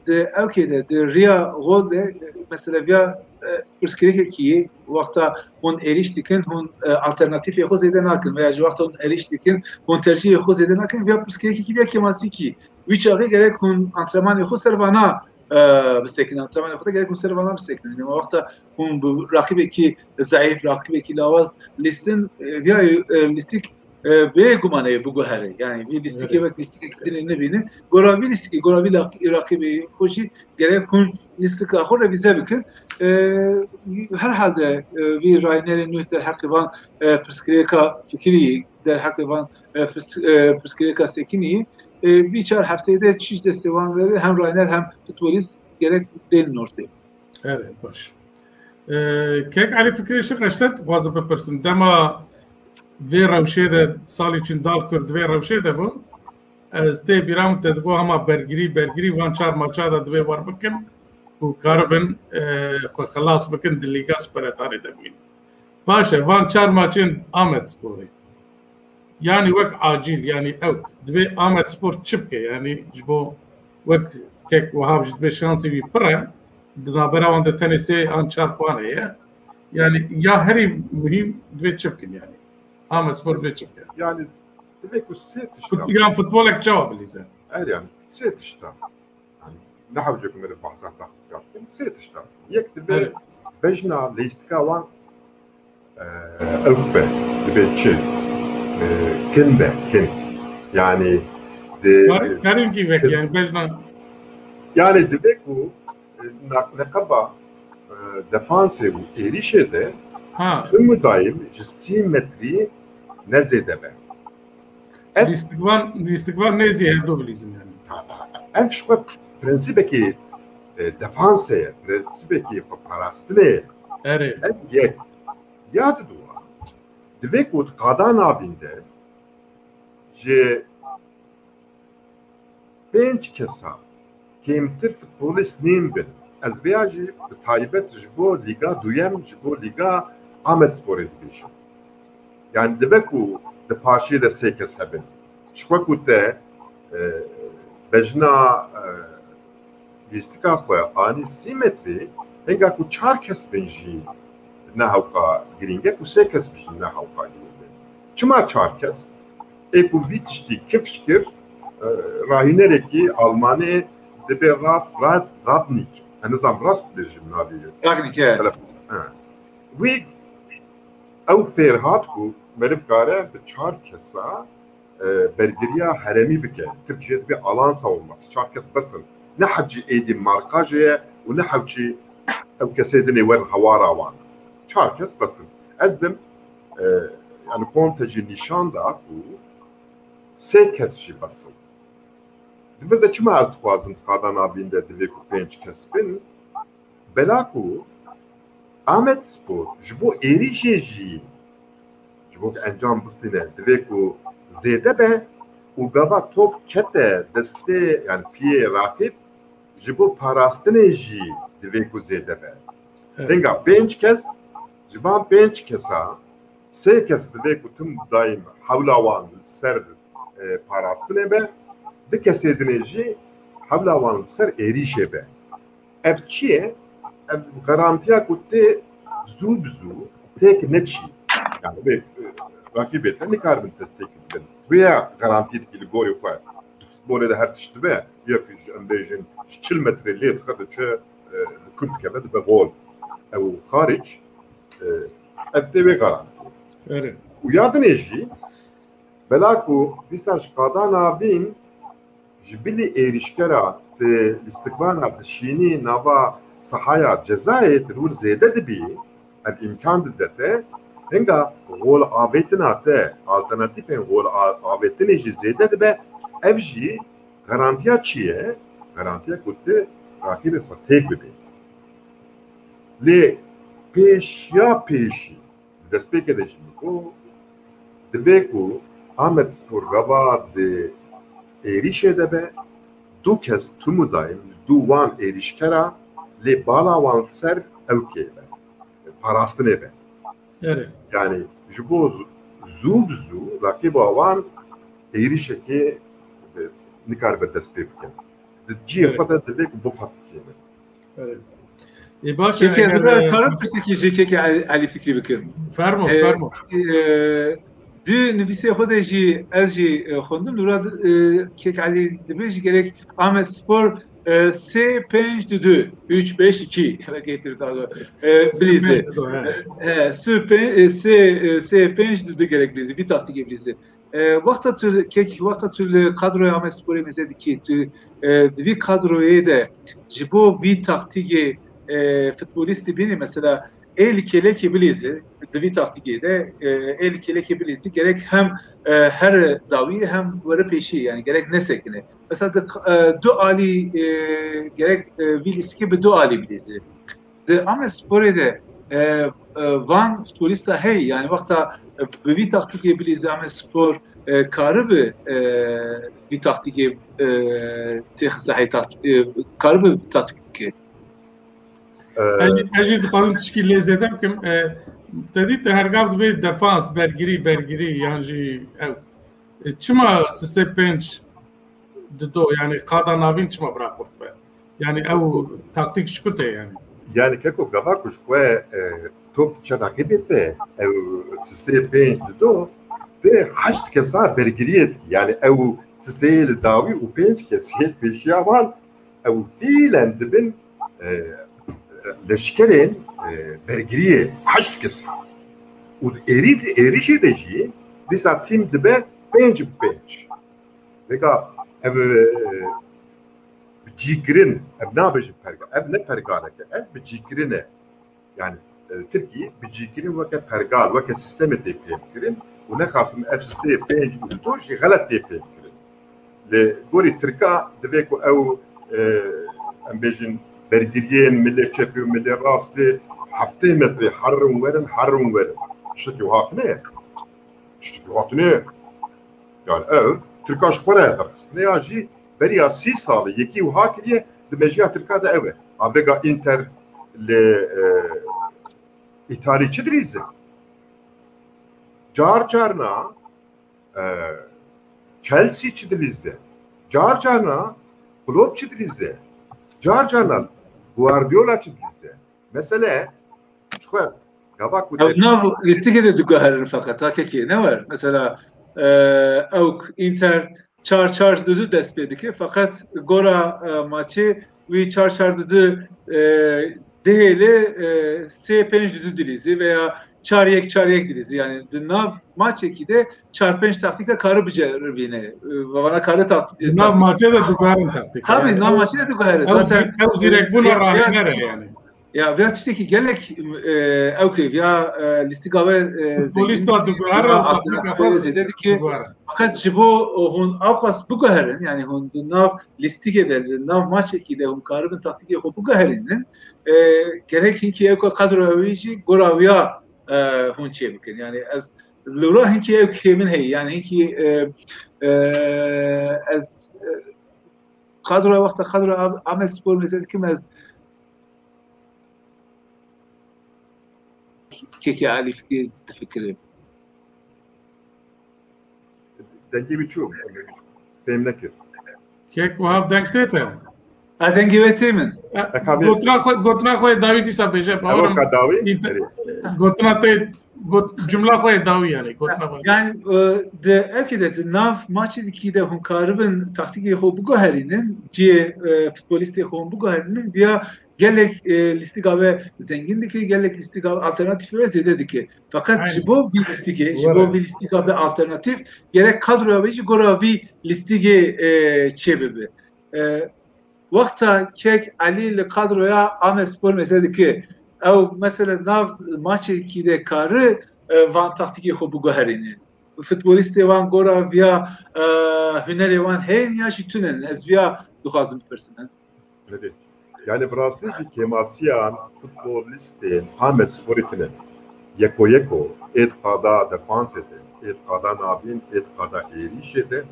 di ewkê de, di riya xwe de, e, mesela viya e, pirsgirêkekî yê, wexta hûn êrîş dikin, hûn e, alternatîfê xwe zêde nakin veya ji wexta hûn êrîş dikin, hûn tercihê xwe zêde nakin, viya pirsgirêkekî, viya kêmasîkî, wî çaxê gerek hûn antrenmanê xwe ser vana e, bisekinin. Antrenmanê xwe de gerek hûn ser vana bisekinin. Lê ma wexta hûn bi raqîbekî zayîf, raqîbekî lawaz lîstin, e, viya e, lîstik e, bê gumanê biguhere. Yani vî lîstikê Evet. wek lîstikekî dinê nebînin. Gora vî lîstikê, gora vî laq- raqîbê xwe jî gerek hûn lîstika xwe revîze bikin. E, herhalde e, vî raynerê nû derheqê van e, pirsgirêka fikirî, derheqê van e, pirs- e, pirsgirêka sekinî, e, vî çar hefteyê de çi ji destê wan vere, hem rayner hem futbolîst gerek dênin ortê. Evet, baş. E, kek Elî, fikrê şi qeştet dixwazim bipirsim. Dema vê rewşê de, salî çin dal kir di vê rewşê de bû. Ez tê bîra min te digot hema bergirî, bergirî van çar maça de divê wer bikin û karibin e, xwe xilas bikin di Lîga Superetanê de bûyîn. Baş e, van çar maçên Amedsporê. Yanî wek acîl, yanî ewk. Divê Amedspor çi bike? Yanî ji bo wek kek Wehab jî dibê şansê wî pir e. Di navbera wan de tenê sê an çar puan heye. Yanî ya herî muhîm divê çi bikin yanî? Amedspor divê çi bike? Yani divê ku sê tişta. Fut- yan futbolek çawa bilîze? Her yani sê tişta. Yani ne hewce ku meriv bahsa taktika bikin, sê tişta. Yek divê Evet. bejna lîstika wan e, ew be, divê çi? E, kin be, kin. Yani di, Kar- Karînkî vek di- yani bejna. Yani divê ku e, na- neqeba e, defansê û êrîşê de Ha. tüm daim ji sî metrî ne zêde be. Ev- Lîstikvan, lîstikvan nêzî hevdu bilîzin yani. Ev ji xwe prensîbekî e, defansê ye, prensîbekî xwe parastinê ye. Erê. Ev yek. Ya diduwa, divê ku di qada navîn de ji pênc kesa kêmtir futbolîst nîn bin. Ez vêya jî bi taybet ji bo Lîga Duyem, ji bo Lîga Amedsporê dibêjim. Yani dibe ku di paşê de sê kes hebin. Ji xwe ku te e, bejna e, lîstika xwe anî sî metrê, hinga ku çar kes bin jî ne hewqa girîng e, ku sê kes bin jî ne hewqa girîng e. Çima çar kes? Ê ku vî tiştî kifş kir, e, rahînerekî Almanê dibê Ralf Ra- Rangnick. Ez nizam rast dibêjim navê. Rangnick, evet. Hele- he. Wî ew fêr hat ku meriv kare bi çar kesa e, bergiriya heremî bike. Tirkiyê dibê alan savunması. Çar kes bes in. Ne hewçî êdî markajê ye û ne hewçî ew kesê dinê werin hewara wan. Çar kes bes in. Ez dim, e, yani Conte jî nîşan da ku sê kes jî bes in. Di vir de çima ez dixwazim di qada navîn de divê ku pênc kes bin? Bela ku Amedspor ji bo êrîşê jî, ji bo ku encam bistîne, divê ku zêde be û gava top kete destê, yani piyê raqîb, ji bo parastinê jî divê ku zêde be. Evet. Hinga pênc kes, ji van pênc kesa sê kes divê ku tim daîm hewla wan li ser e, parastinê be, di kesê dinê jî hewla wan li ser êrîşê be. Ev çi ye? Ev garantiya ku tê zû bi zû têk neçî. Yani bê, e, rakîbê te nikaribin te têk bidin. Tu ya garantî dikî li gorî xwe. Di futbolê de her tişt dibe. Yek ji em bêjin ji çil metrê lê dixe diçe, e, li kur dikeve dibe gol. Ew xaric, e, ev tê wê garantî. Erê. Û ya dinê jî Bela ku dîsa ji qada navîn ji bilî êrîşkera di lîstikvana dişînî nava sahaya cezayê di wir zêde dibî, ev îmkan dide te, hinga gol avêtina te, alternatîfên gol a-, avêtinê jî zêde dibe, ev jî garantiya çi ye? Garantiya ku tu raqîbê xwe têk bibî. Lê pêşiya pêşî, di destpêkê de jî min got, divê ku Amedspor gava di êrîşê de be, du kes tim û dayim li dû wan êrîşkera lê bala wan ser ew kê be, parastinê be. Erê. Yani ji bo z- zû bi zû raqiba wan êrîşekê, e, nikaribe dest pê bikin. Di cihê Evet. xwe de divê ku bifetisînin. Erê. Ê, baş e, Peki, ez eger, ê, karim pirsekî ji kekê El- Elî Fikrî bikim. Fermo, Ê, fermo. ê, Di nivîsê xwe de jî ez jî, e, xwendim, li vir, e, kek Elî dibêjî gerek Amedspor, e, sê pênc du du, üç beş iki, wekî Tirka go, e, bilîze. Sê pênc du du, he. E, sê pê- e, sê, e, sê pênc du du gerek bilîze, vî taktîkê bilîze. E, wexta tu, kek, wexta tu li kadroya Amedsporê mêze dikî, tu, e, di vî kadroyê de ji bo vî taktîkê, e, futbolîstî bînî, mesela, ê li kêlekê bilîzî, di vî taktîkê de, e, ê li kêlekê bilîzî gerek hem, e, here dawî hem were pêşî, yani gerek nesekine. Mesela di, e, du alî, e, gerek, e, vî lîstikê bi du alî bilîzî. Di Amedsporê de, e, e, van futbolîsta hey, yani wexta, e, bi vî taktîkê bilîzî Amedspor, e, karibi, e, vî taktîkê, e, têxise hey, tak- e, karibi taktîkê. Ee, Ez jî, ez jî dixwazim tişkî lê zêde bikim. E, te dît te her gav dibê defans, bergirî, bergirî, yan jî ew. E, çima sisê pênc dido, yani qada navîn çima bira xurt be? Yani ew taktîk ji ku tê yani? Yani keko gava ku ji xwe, e, top diçe raqîbê te, ew sisê pênc dido, pê heşt kesa bergiriyê dikî. Yani ew sisê li dawî û pênc kesiyê pêşiya wan, ew fîlen dibin, e, leşkerên, e, bergiriyê heşt kes. Û êrî-, êrîşê de jî dîsa tîm dibe pênc bi pênc. Vêga ev, e, bi cîkirin, ev nabêjin pergal, ev ne pergalek e, ev bi cîkirin e. Yani, e, Tirkî bi cîkirin weke pergal, weke sîstemê tê fêhmkirin û nexasim ev sê pênc û dido jî xelet tê fêhmkirin. Li gorî Tirka divê ku ew, e, em bêjin bergiriyên milê çepê û milê rastê heftê metrê herin werin, herin werin. Tiştekî wiha tune ye. Tiştekî wiha tune ye. Yani ev Tirka ji xwe re derxistine ya jî beriya sî salî yekî wiha kiriye, di mejiya Tirka de ew e. A vêga Inter li, e, Îtalî çi dilîze? Car carna, e, Chelsea çi dilîze? Car carna Klopp çi dilîze? Car carna Guardiola çi dilîze? Mesele ji xwe gava ku Ew te nav lîstikê de diguherin feqet, ha kekê, ne wer. Mesela, e, ew Inter çar çar du du dest pê dike, feqet gora, e, maçê wî çar çar du du, e, dihêle, e, sê pênc du du dilîzî veya çar yek çar yek dilîzî. Yani di nav maçekî de çar pênç taktîka kare biceribîne. E, vana kare taktîk. Di nav maçê de diguherin taktîka. Tabii, yani nav maçê de diguherin. Ew Zaten, zî-, ew zîrekbûna e, ya, rahîner e yani. Ya, vêya tiştekî gelek, e, ew kê, vêya, e, lîstika we, e, Futbolîsta zengîn, diguherin, vêya taktîka alternatîfê xwe zêde dike. Diguherin. Fakat ji bo hûn ewqas biguherin, yani hûn di nav lîstikê de, di nav maçekî de hûn karibin taktîkê xwe biguherînin, e, gerek hinkî ewka kadroya wî jî gora wîya, e, hûn çêbikin. Yani ez li wira hinkî ew kê min heye, yani hinkî, e, e, ez, e, kadroya wexta kadroya Am-, Amedspor mêze dikim ez kekê Elî fikir, difikirim. Dengê wî çû, fêm nekir. Kek Wahab deng tê te? A dengê wê tê min. E, Eka vê- gotina xwe, gotina xwe dawî dîsa bêje. Ewa Bawerim ka dawî? Îte-, Erê. Gotina te, got-, cumla xwe dawî yani. Gotina xwe. Yani, e, di, ewkê de, di nav maçê dikî de hûn karibin taktîkê xwe biguherînin, cihê, e, futbolîstê xwe hûn biguherînin, vêya gelek, e, lîstika we zengîn dike, gelek lîstika alternatîfê we zêde dike. Feqet Aynen. ji bo vî lîstikê, ji Were. bo vî lîstika be alternatîf, gerek kadroya wê jî gora vî lîstikê, e, çêbibe. E, wexta kek Elî li kadroya Amedspor mêze dike, ew mesela nav maçekî de kari, e, van taktîkê xwe biguherîne. Futbolîstê wan gora viya, e, hunerê wan heyên ya jî tunin? Ez viya dixwazim bipirsim. Belê. Yani bi rastî jî kêmasiyan futbolîstên Amedsporê tune. Yeko yeko, ê di qada defansê de, ê di qada navîn, ê di qada êrîşê de.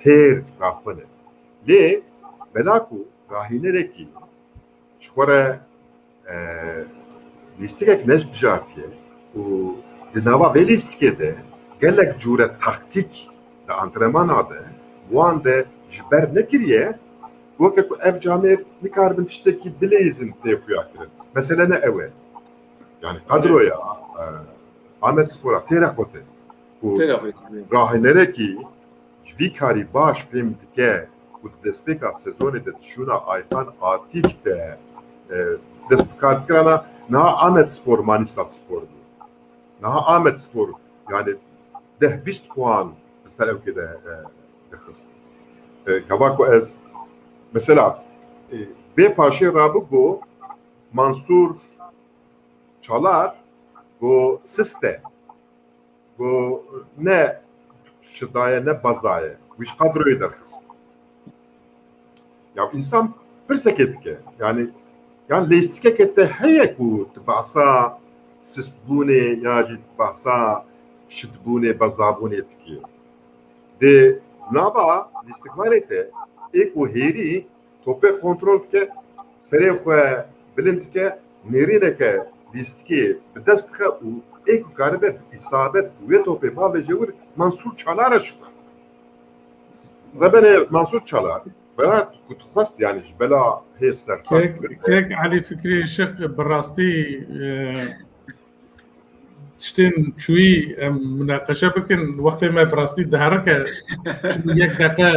têr raxwe ne. Lê bela ku rahînerekî ji xwe re, e, lîstikek neşbijartiye û di nava vê lîstikê de gelek cûre taktîk di antrenmana de wan de ji ber nekiriye, weke ku ev camêr nikaribin tiştekî bileyzin tê xuya kirin. Mesele ne ew e. Yani kadroya, e, Amedspora têre xwe te. Û Têre xwe te. Rahînerekî ji vî karî baş fêm dike û di destpêka sezonê de di şûna Ayhan Atîk de, e, dest bi kar kirana, niha Amedspor Manisa Spor bû. Niha Amedspor, yani deh bîst puan li ser ewkê de, e, dixist. E, gava ku ez, mesela, e, bê paşê rabû ku Mansûr Çalar ku sist e, ku ne şidaye, ne bazaye, wî ji kadroyê derxist. Ya însan pirsekê dike, yani, yan lêstikeke te heye ku tu behsa sistbûnê ya jî behsa şitbûnê, bezabûnê dikî. Di nava lîstikvanê te ê ku hêrî topê kontrol dike, serê xwe bilind dike, nêrîneke lîstikê bi dest dixe û ê ku karibe bi îsabet wê topê bavêje wir, Mansûr Çalar e şikar. Rebene Mansûr Çalar, bela ku dixwest, yani ji bela hêr serkar Kek, kek Elî Fikrî Şik bi rastî, e, tiştên çûyî em munaqeşe bikin, wextê me bi rastî diherike. Çûyî yek deqe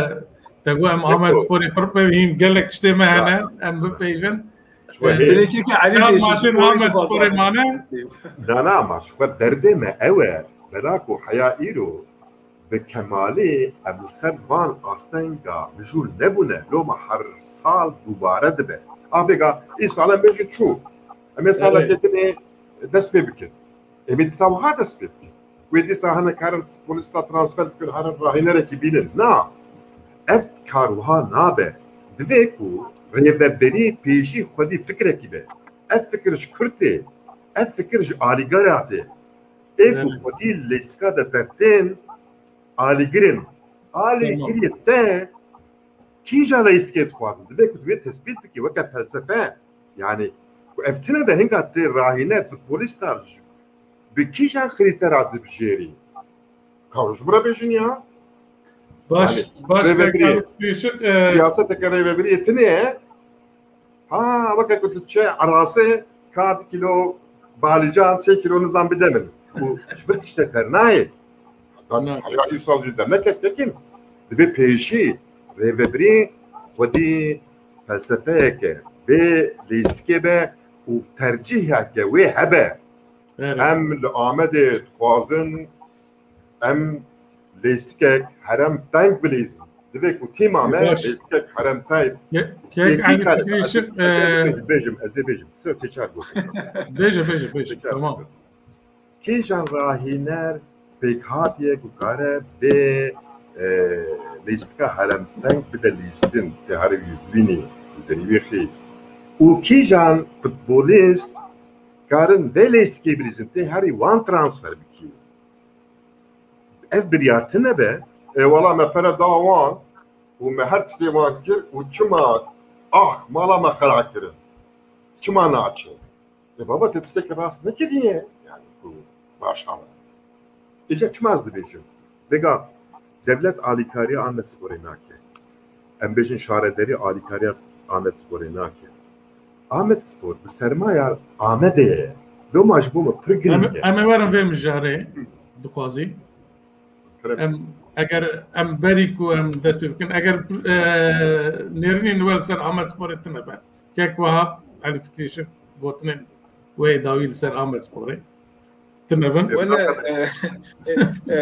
te got em Amed Sporê pir bê, hîn gelek tiştê me hene, em bipeyvin. Dilekî ki Elî Çar maçên Amed Sporê mane. Dana ama ji xwe derdê me ew e, bela ku heya îro bi kemalî em li ser van astenga mijûl nebûne, loma her sal dubare dibe. Avêga îsal em bêjin çû. Em ê salekê dinê dest pê bikin. Em ê dîsa wiha dest pê bikin. Wê dîsa hene karin futbolîsta transfer bikin, herin rahînerekî bînin. Na. Ev kar wiha nabe. Divê ku rêveberî pêşî xwedî fikrekî be. Ev fikir ji kur tê. Ev fikir ji alîgara tê. Ê ku xwedî lêstika de dertên alîgir in. Alîgirê te kîja lêstikê dixwazin? Divê ku divê tespît bikî weke felsefe. Yani ku ev tine be hinga tê rahîne futbolîsta bi kîjan krîtera dibijêrî? Ka ji min re bêjin ya. Baş, Yani, baş, rêvebirî, pêşik, e, siyaseteke rêvebiriyê tine ye. Ha, weke ku tu çe erasê, ka du kîlo balîcan, sê kîlo nizam bide min. Û ji vir tiştek dernayê. Heya îsal jî derneke tekin. Divê pêşî rêvebirî xwedî felsefeyeke bê lêstikê be û tercîheke wê hebe. Em li Amedê dixwazin em lêstikek herem teng bilîzin. Divê ku tîma me lêstikek herem teng. Kek Elî Fikrî Şik, ez, ez, ez ê bêjim, ez ê bêjim. Sê, sê çar gotin. Bêje, bêje, bêje. Tamam. Kîjan rahîner pêkhatiye ku kare bê, e, lîstika herem teng bide lîstin, tê herî wî bînî, derî wî xî. Û kîjan futbolîst karin vê lîstikê bilîzin, tê herî wan transfer bikî. Ev biryar tine be, e, wela me pere da wan û me her tiştê wan kir û çima, ah, mala me xera kirin. Çima naçe? E baba, te tiştekî rast nekiriye. Yani ku baş ama. Îca çima ez dibêjim? Vêga dewlet alîkariya Amedsporê nake. Em bêjin şaredarî alîkariya Amedsporê nake. Amedspor bi sermaya Amedê ye. Loma ji bo me pir giring e. Em ê werin vê mijarê, dixwazî. Kerem. Em, eger em berî ku em dest pê bikin, eger, e, nêrînên we li ser Amedsporê tune be, kek wiha Elî Fikrî Şik gotinên wê dawî li ser Amedsporê tune bin. Wele, e, e, e,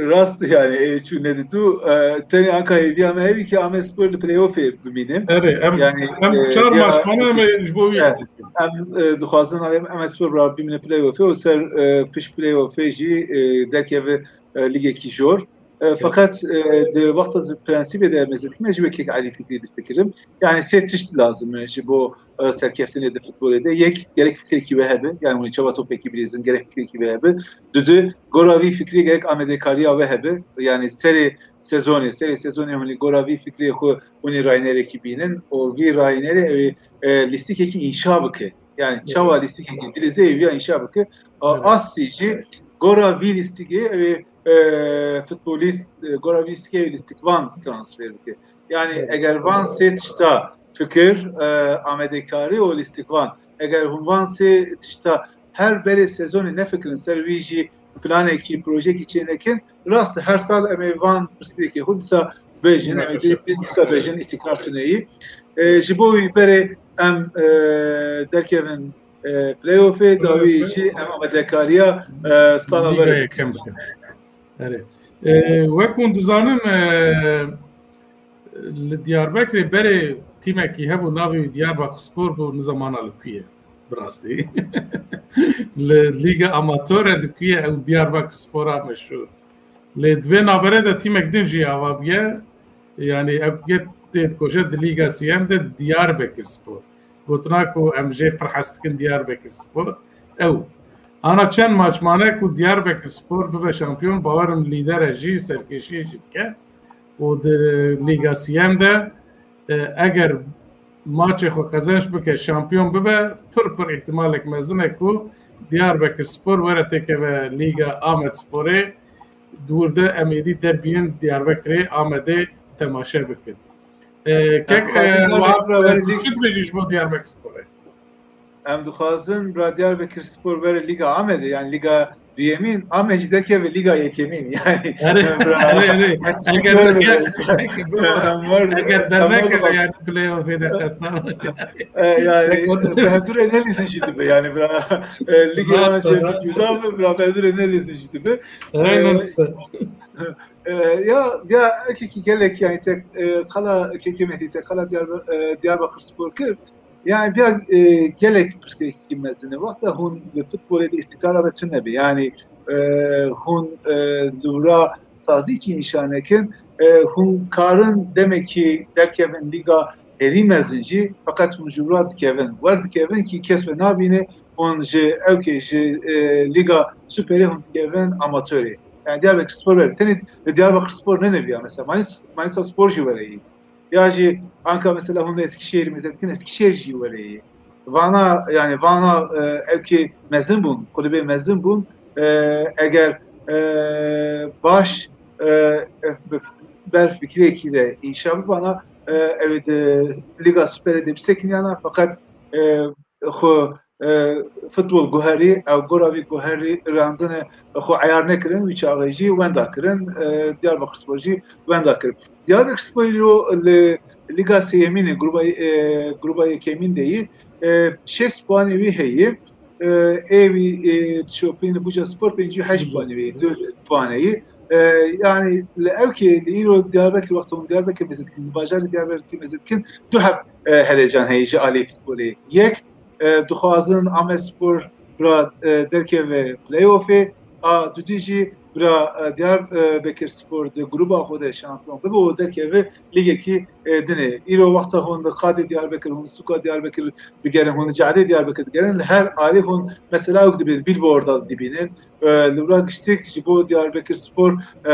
rast yani, e, çû nedîtû, e, tenê anka hêviya me hevî ki Amedspor li playoffê bimîne. Erê, em, yani, em e, çar maç mane em ê ji bo wî, e, em, e, dixwazin em Amedspor bimîne playoffê û ser, e, pişt playoffê jî, e, derkeve, e, lîgekî jor. E, feqet, e, di wexta di prensîbê de me zêdkî me ji wê kek Elî Fikrî difikirim. Yani sê tişt lazim e ji bo, e, serkeftinê di futbolê de. Yek, gerek fikrekî we hebe. Yani hûn çawa topekî bilîzin, gerek fikrekî we hebe. Dudu, gora vî fikrî gerek amadekariya we hebe. Yani serê sezonê, serê sezonê hûn ê gora vî fikrê xwe hûn ê raynerekî bînin û vî raynerê ew ê, e, lîstikekî înşa bike. Yani çawa lîstikekî dilîzê ê viya înşa bike. A, Evet. Asî jî gora vî lîstikê ew ê, e, futbolîst, e, gora vî lîstikê ew ê lîstikvan transfer bike. Yani Evet. eger van sê tişta fikir, e, amadekarî û lîstikvan, eger hûn van sê tişta her berê sezonê nefikirin, ser vî jî planekî, projekî çênekin, rast e, her sal em ê van pirsgirêkê xwe dîsa bêjin, em ê dî-, dîsa bêjin îstîkrar tuneyî. E, ji bo wî berê em, e, derkevin, e, playoffê, dawî jî em amadekariya, e, sala Lîga berê yekem bikin. Erê. E, wek hûn dizanin, e, li Diyarbekirê berê tîmekî hebû, navê wî Diyarbakir Spor bû, nizamana li ku ye, bi rastî. Li Lîga Amatore li ku ye, ew Diyarbakir Spora meşhûr. Lê di vê navberê de tîmek din jî ava bûye. Yani ew yê tê dikoşe di Lîga Siyem de Diyarbekir Spor. Gotina ku em jê pir hez dikin Diyarbekir Spor. Ew. Ana çend maç mane ku Diyarbekir Spor bibe şampiyon, bawerim lîdere jî, serkêşiyê jî dike. Û di Lîga Siyem de, e, eger maçê xwe qezenç bike, şampiyon bibe, pir pir îhtimalek mezin e ku Diyarbekir Spor were têkeve Lîga Amed Sporê. Di wir de em êdî derbiyên Diyarbekirê, Amedê temaşe bikin. E, kek, Em dixwazin e, Diyarbekir Wahab, bira were e, lîg- çi dibêjî ji bo Diyarbekir Sporê? Em dixwazin bira Diyarbekir Spor were Lîga Amedê, yani Lîga duyemîn, Amed jî derkeve Lîga yekemîn. Yani Erê, em bira erê, erê. Eger dernek-, Em var, eger em var dernekeve bak- yani playoffê de testan. E, yani Rekor. Bi hevdûrê nelîzin jî dibe yani bira, e, Lîga Rast, rast. Cuda be, bira bi hevdûrê nelîzin jî dibe. Aynen E, öyle. E, ya, ya ekekî gelek yani tek, e, qala kekê Mehdî te qala Diyarba-, e, Diyarbakir Spor kir. Yani ya, e, gelek pirsgirêkî mezin e. Wexta hûn li futbolê de îstîkrara ve tune be. Yani, e, hûn, e, li wira sazîkî nîşan nekin. E, hûn karin demekî derkevin lîga herî mezin jî, feqet hûn ji wira dikevin. Wer dikevin kî kes we nabîne, hûn ji ewkê ji, e, Lîga Superê hûn dikevin amatorê. Yani Diyarbakir Spor were. Tenê li Diyarbakir Spor neneviya mesela. Manîs-, Manîsa Spor jî were yî. Ya jî anka mesela hûn Eskişehirî mêze dikin, Eskişehir jî were yî. Vana, yani vana, e, ewkê mezin bûn, kulübê mezin bûn. E, eger, e, baş, e, e, ber fikirêkî de înşa bibana, e, ew ê di Lîga Superê de bisekiniyana, feqet, e, xwe, e, futbol guherî, ew gora vî guherî randine xwe eyar nekirin, wî çaxê jî wenda kirin, e, Diyarbakir Spor jî wenda kirin. Diyarbakir Spor îro li Lîga Sêyemîn e, gruba, e, gruba yekemîn de yî, e, şêst puanê wî heye. E, ê wî, e, dişopîn Buca Spor pêncî û heşt puanê wî, du puanê yî. E, yani li ewkê li îro Diyarbekir wexta hûn Diyarbekir mêze dikin, bajarê Diyarbekir mêze dikin, du heb, e, helecan heye ji alî futbolê. Yek, e, dixwazin Amedspor bira, e, derkeve playoffê, a dudî jî bira, e, Diyarbekir Spor di gruba xwe de şampiyon bibe û derkeve lîgekî, e, dinê. Îro wexta hûn li qadê Diyarbekir, hûn li sûka Diyarbekir digerin, hûn li cadê Diyarbekir digerin, li her alî hûn mesela ew dibînin, billboarda dibînin. E, li wira giştik ji bo Diyarbekir Spor, e,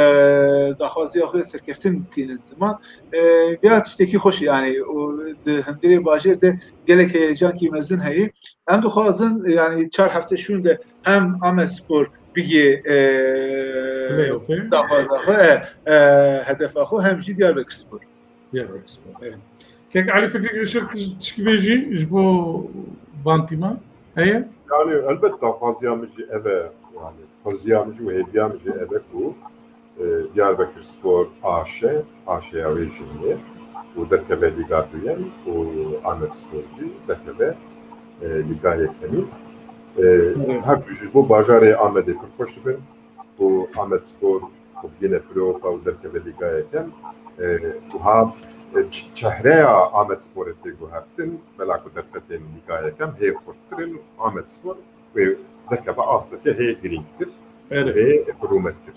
daxwaziya xwe serkeftin tînin ziman. E, vêya tiştekî xweş e, yani, û di hundirê bajêr de gelek heyecankî mezin heye. Em dixwazin, yani, çar hefte şûn de hem Amedspor bigê, e, Playoffê. Daxwaza xwe, e, e, hedefa xwe, hem jî Diyarbekir Spor. Diyarbekir Spor, evet. Kek Elî, fikrek Işık tişkî bêjî ji bo van tîman heye? Yani, elbet daxwaziya min jî ev e, yani, xweziya min jî û hêviya min jî ev e ku, e, Diyarbekir Spor aşe, aşeya wê jî heye û derkeve Lîga Duyem û Amedspor jî derkeve, e, Lîga Yekemîn. E, Evet. Her du jî ji bo bajarê Amedê pir xweş dibin. Ku Amedspor ku bigihîne playofa û derkeve Lîga Yekem, e, wiha, e, ç-, çehreya Amedsporê tê guhertin, bela ku derfetên Lîga Yekem hê xurttir in, Amedspor wê derkeve asteke hê girîngtir, Erê. Hê rûmettir.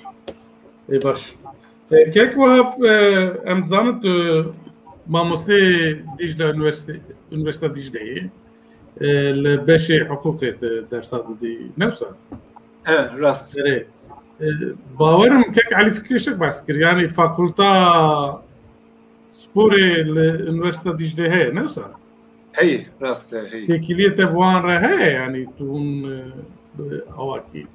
Ê baş. E, kek Wahab, e, em dizanin tu mamostê Dîcle Üniversite, Üniversite Dîcle yî. E, li beşê hiqûqê tu dersa didî, ne wisa? Evet, rast. Erê. E, Bawerim kek Elî Fikrî şik behs kir. Yani fakulta sporê li Üniversite Dîclê heye, ne wisa? Heye, rast e, heye. Têkiliyê te bi wan re heye, yani tu hûn, e, bi awakî.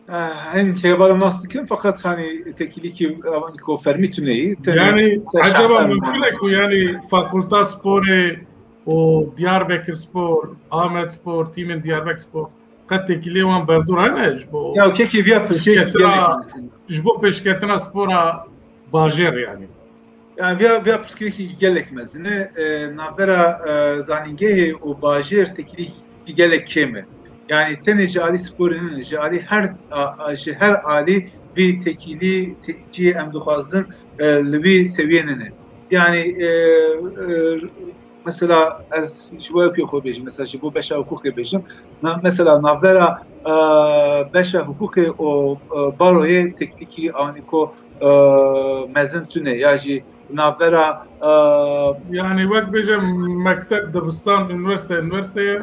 Eh, hin heval nas dikim, fakat hani têkilîkî, eh, ko fermî tune yî. Tenê Yani, ser acaba şahsen mümkün e ku yani fakulta sporê û Diyarbekir Spor, Amed Spor, tîmên Diyarbekir Spor, qet têkiliyê wan berdûr hene ji bo Ya, kekê viya pirsgirêk pêşketina, gelek mezin. Ji bo pêşketina spora bajêr yani. Yani viya, viya pirsgirêkî gelek mezin e. E, navbera, e, zanîngehê û bajêr têkilî gelek kêm e. Yani tenê ji alî sporê nîne, ji alî her, a, a, ji her alî vî têkilî, te-, cî em dixwazin, e, li vî sewiyê nîne. Yani, e, e, mesela ez ji bo yekê xwe bêjim, mesela ji bo beşa hukukê bêjim. Na, mesela navbera, e, beşa hukukê û, e, baroyê têkilîkî anîko, e, mezin tune ya jî navbera, e, Yani wek bêje mekteb, dibistan, üniversite, üniversiteye,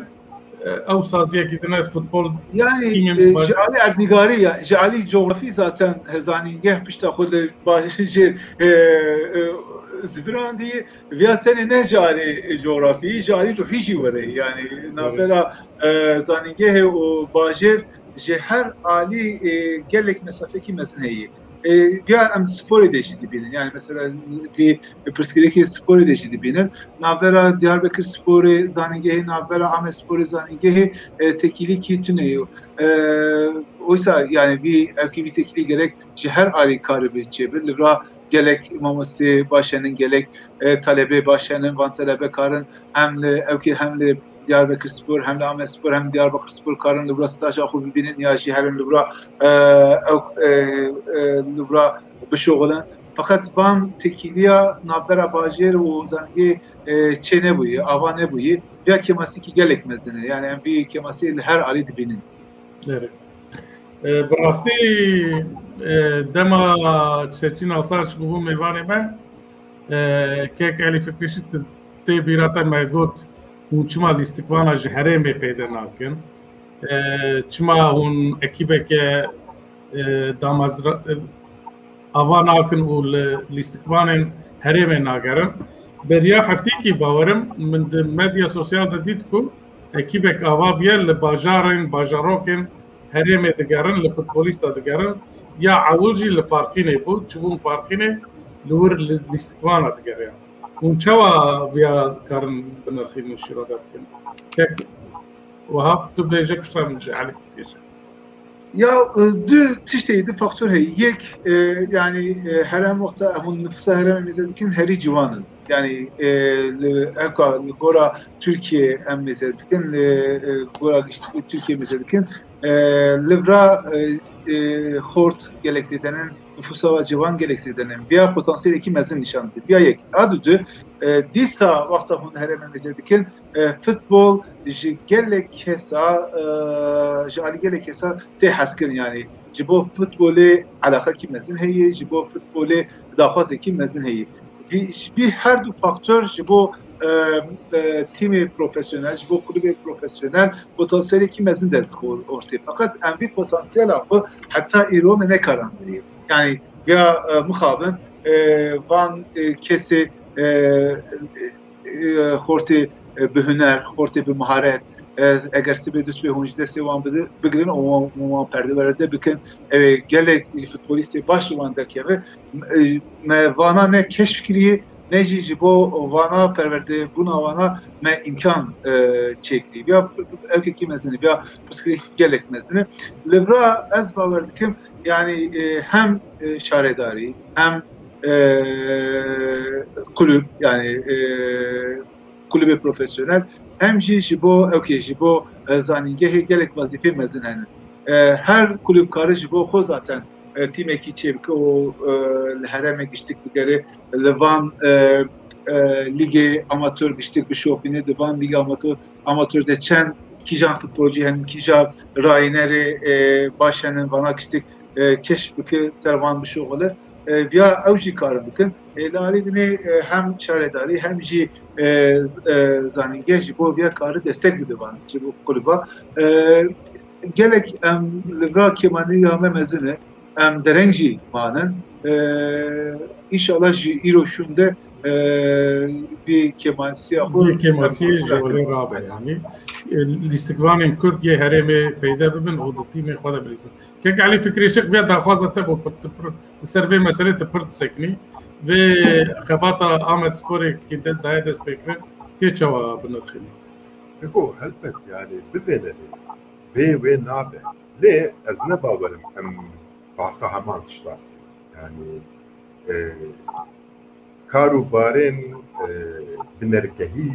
e, ew saziyekî din e futbol Yani, tîmên e, baş- ji alî erdnîgarî ya, ji alî coğrafî zaten hezanîngeh pişta xwe li bajêr, e, e, zivirandî, viya tenê ne ji alî coğrafî, ji alî ruhî jî were. Yani, navbera, e, zanîngehê û bajêr ji her alî, e, gelek mesafekî mezin heye. E, viya em sporê de jî dibînin. Yani, mesela, vî pirsgirêkê sporê de jî dibînin. Navbera Diyarbekir Sporê zanîngehê, navbera Amed Sporê zanîngehê, e, têkilîkî tune ye. E, oysa, yani, vî, ewkî vî têkilî gerek ji her alî karibî çêbir. Li vira gelek mamostê baş henin, gelek, e, talebê baş henin, van talebe karin hem li ewkî hem li Diyarbekir Spor, hem li Amed Spor, hem Diyarbakir Spor karin li vira staja xwe bibînin ya jî herin li vira, e, ew, e, e, li vira bişuxulin. Feqet van têkiliya navbera bajêr û zanîngehê, e, çê nebûye, ava nebûye. Ya kêmasîkî gelek mezin e. Yani em vî kêmasiyê li her alî dibînin. Erê. E, bi rastî, e, dema Seçîn Alsanç bûbû mêvanê me, e, kek Elî Fikrî jî tê bîra te me got, hûn çima lîstikvana ji herêmê peyde nakin? E, çima hûn ekîbeke, e, damezra-, e, ava nakin û li lîstikvanên herêmê nagerin? Beriya hefteyekî bawerim min di medya sosyal de dît ku ekîbek ava bûye li bajarên, bajarokên herêmê digerin, li futbolîsta digerin. Ya ewil jî li Farqînê bû, çûbûn Farqînê, li wir li lîstikvana digeriyan. Hûn çawa viya karin binirxînin, şîrove bikin? Kek Wahab, tu bêje, piştre min ji Elî bêje. Ya, e, du tiştê, du faktor heye. Yek, e, yani, e, herem wexta hûn nifûsa herêmê mêze dikin, herî ciwan in. Yani, e, li, ewka li gora Tirkiye em mêze dikin, li, e, gora gişt-, Tirkiye mêze dikin. E, li vira, e, e, xort gelek zêde nin, nifûsa wa ciwan gelek zêde nin. Viya potansiyelekî mezin nîşan dide. Viya yek. A du du, e, dîsa wexta hûn herêmê mêze dikin, e, futbol ji gelek kesa, e, ji alî gelek kesa tê hezkirin, yani ji bo futbolê eleqekî mezin heye, ji bo futbolê daxwazekî mezin heye. Vî, ji vî her du faktor ji bo, e, e, tîmê profesyonel, ji bo kulübê profesyonel potansiyelekî mezin derdixwe ortê. Feqet em vî potansiyela xwe heta îro me nekarandiriye. Yani ya, e, mixabin, e, van, e, kesê, e, e, xortê, e, bi huner, xortê bi miharet, e, eger sibê du sibê hûn ji destê wan bidi-, bigirin û wan, wan perdewerde bikin, ew ê gelek futbolîstê baş li wan derkeve. E, me vana ne keşf kiriye, ne jî ji bo vana perwerdebûna wana me îmkan, e, çêkirî. Ya ewkekî mezin e, ya pirsgirêk gelek mezin e. Li vira ez bawer dikim, yani, e, hem, e, şaredarî, hem, e, kulüp, yani, e, kulübê profesyonel, hem jî ji bo, ewkê ji bo, e, zanîngehê gelek wezîfeyê mezin hene. E, her kulüp kare ji bo xwe zaten, e, tîmekî çêbike û, e, li herêmê giştik bigere, li van, e, e, lîgê amatör giştik bişopîne, di van lîgê amatör, amatör de çend kîjan futbolcî henin, kîjan rayînerê, e, baş henin, vana giştik, e, keşf bike, ser van bişuxule. E, viya ew jî karin bikin. E, li alî dinê, e, hem şaredarî hem jî, e, z-, e, zanîngeh ji bo viya kari destek bide van, ji bo kulüba. E, gelek em li vira kêmaniya me mezin e. Em dereng jî manin. E, înşallah jî îro şûnde e, vî kêmasîya xwe Vî kêmasî em ji xwe welê rabe, yanî, e, lîstikvanên Kurd yê herêmê peyde bibin û di tîmê xwe de bilîzin. Kek Elî, fikrê şik vê daxwaza te bû, pir, tu pir, li ser vê meselê tu pir diseknî. Vê xebata Amed Sporê ki de daye destpêkirin, tê çawa binirxînî? Ego, helbet, yanî, bivêne vê. Vê wê nabe. Lê ez ne bawerim em bahsa heman tişta. Yanî, e, kar û barên, e, binergehî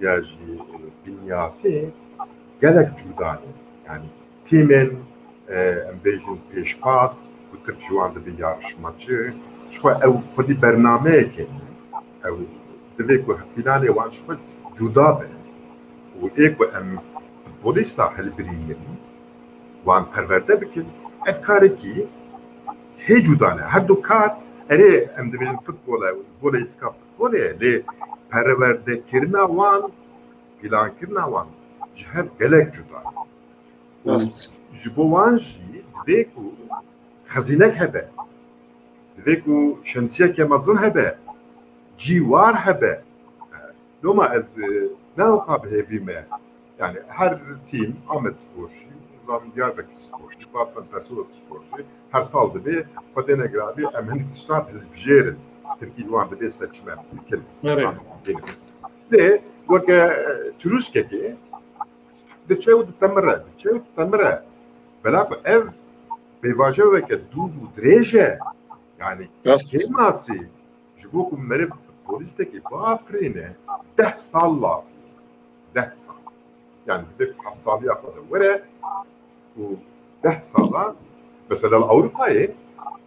ya jî, e, binyatê gelek cuda ne. Yanî tîmên, e, em bêjin pêşbaz, ku Tirk ji wan dibê yarışmacı, ji xwe ew xwedî bernameyekê ne. Ew divê ku planê wan ji xwe cuda be. Û ê ku em futbolîsta hilbirînin, wan perwerde bikin, ev karekî hê cuda ne. Her du kar, erê, em dibêjin futbol e, voleyîska futbolê ye, lê perwerdekirina wan, plankirina wan ji hev gelek cuda ye. Û Rast. Ji bo wan jî divê ku xezînek hebe, divê ku şemsiyeke mezin hebe, cî war hebe. Loma ez, e, ne weka bi hêvî me. Yani her tîm, Amed Spor jî, Diyarbekir Spor jî, Batman Persolok Spor jî, her sal dibê xwe têne girabî, em hinek tiştan hilbijêrin. Tirkî wan dibê seçme bikin. Evet. Lê weke, e, çirûskekê diçe û ditemire, diçe û ditemire. Bela ku ev pêvajo weke dûv û dirêj e. Yani Rast. Kêmasî ji bo ku meriv futbolîstekî biafirîne, deh sal lazim. Deh sal. Yani divê ku heft saliya xwe de were û deh sala, mesela li Ewropayê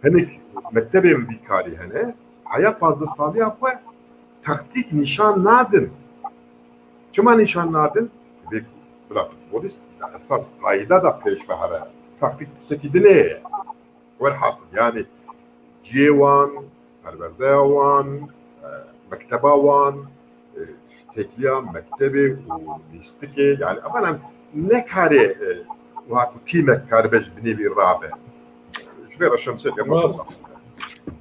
hinek mektebên vî karî hene, heya pazdeh saliya xwe taktîk nîşan nadin. Çima nîşan nadin? Divê ku bila futbolîst di esas qayda de pêş ve here. Taktîk tiştekî dinê ye. Welhasil, yani ciyê wan, perwerdeya wan, e, mekteba wan, e, têkiliya mektebê û lîstikê, yani evan em nekarê, e, wiha ku tîmek karibe ji binê vî rabe. Ji vê re şemsiyeke mezin Rast.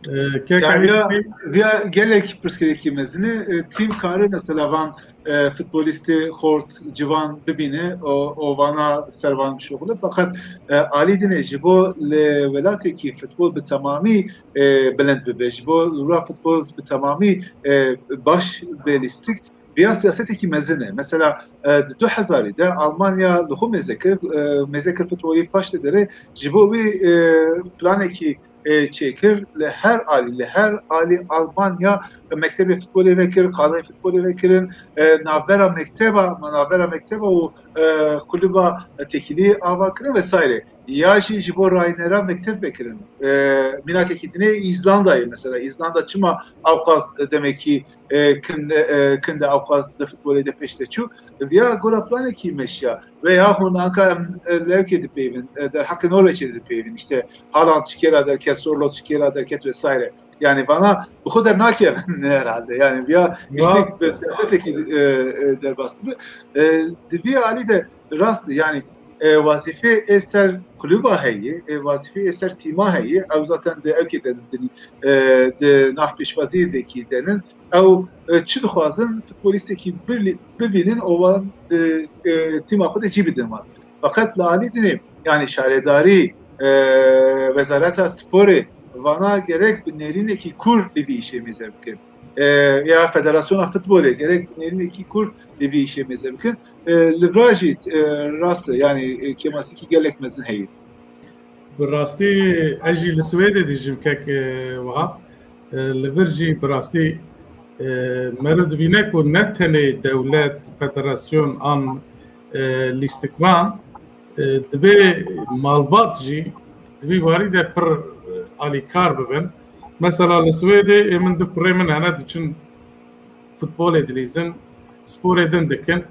E, kek Yani Elî viya, viya gelek pirsgirêkî mezin e. E, tîm kare mesela van e, futbolîstê xort, ciwan bibîne û, û vana ser van bişuxile. Feqet, e, alî dinê ji bo li welatekî futbol bi temamî, e, bilind bibe, ji bo li wir futbol bi temamî, e, baş be lîstik, viya siyasetekî mezin e. Mesela, e, di du hezarî de Almanya li xwe mêze kir, e, mêze kir futbolî paş de derê ji bo wî, e, planekî e, çêkir. Li her alî, li her alî Almanya mektebê futbolê vekir, qadayê futbolê vekirin, e, navbera mekteba, navbera mekteba û, e, kulüba têkilî ava kirin vesaire. Ya jî ji bo raynera mekteb vekirin. E, mînakekî dinê Îzlandayê mesela. Îzlanda çima ewqas demekî, e, kin, e, kin de ewqas di futbolê de pêş de çû? Viya gora planekî meşiya. Veya hûn anka em, e, lewkê dipeyvin, e, derheqê Norveçê dipeyvin. İşte Haaland ji kê ra derket, Sorloth ji kê ra derket vesaire. Yani vana bi xwe dernakevin herhalde. Yani viya Rast. Giştek bi siyasetekî, e, e, derbas dibe. E, di vî alî de rast, yani, e, wazîfê ê ser kulüba heye, e, wazîfê ê ser tîma heye. Ew zaten di ewkê de di, e, di nav pêşwaziyê de kî denin. Ew, e, çi dixwazin futbolîstekî birlî-, bibînin û wan di, e, tîma xwe de cî bidin wan. Feqet li alî dinê, yani şaredarî, e, Wezareta Sporê vana gerek bi nêrînekî kûr li vî îşê mêze bikin. E, ya Federasyona Futbolê gerek bi nêrînekî kûr li vî îşê mêze bikin. E, li vira jî, e, rast e, yani, e, kêmasîkî gelek mezin heye. Bi rastî ez jî li Swêdê dijîm kek, e, wiha. E, li vir jî bi rastî, e, meriv dibîne ku ne tenê dewlet, federasyon an, e, lîstikvan, e, dibê malbat jî di vî warî de pir, e, alîkar bibin. Mesela li Swêdê ê min du kurê min hene diçin futbolê dilîzin, sporê din dikin.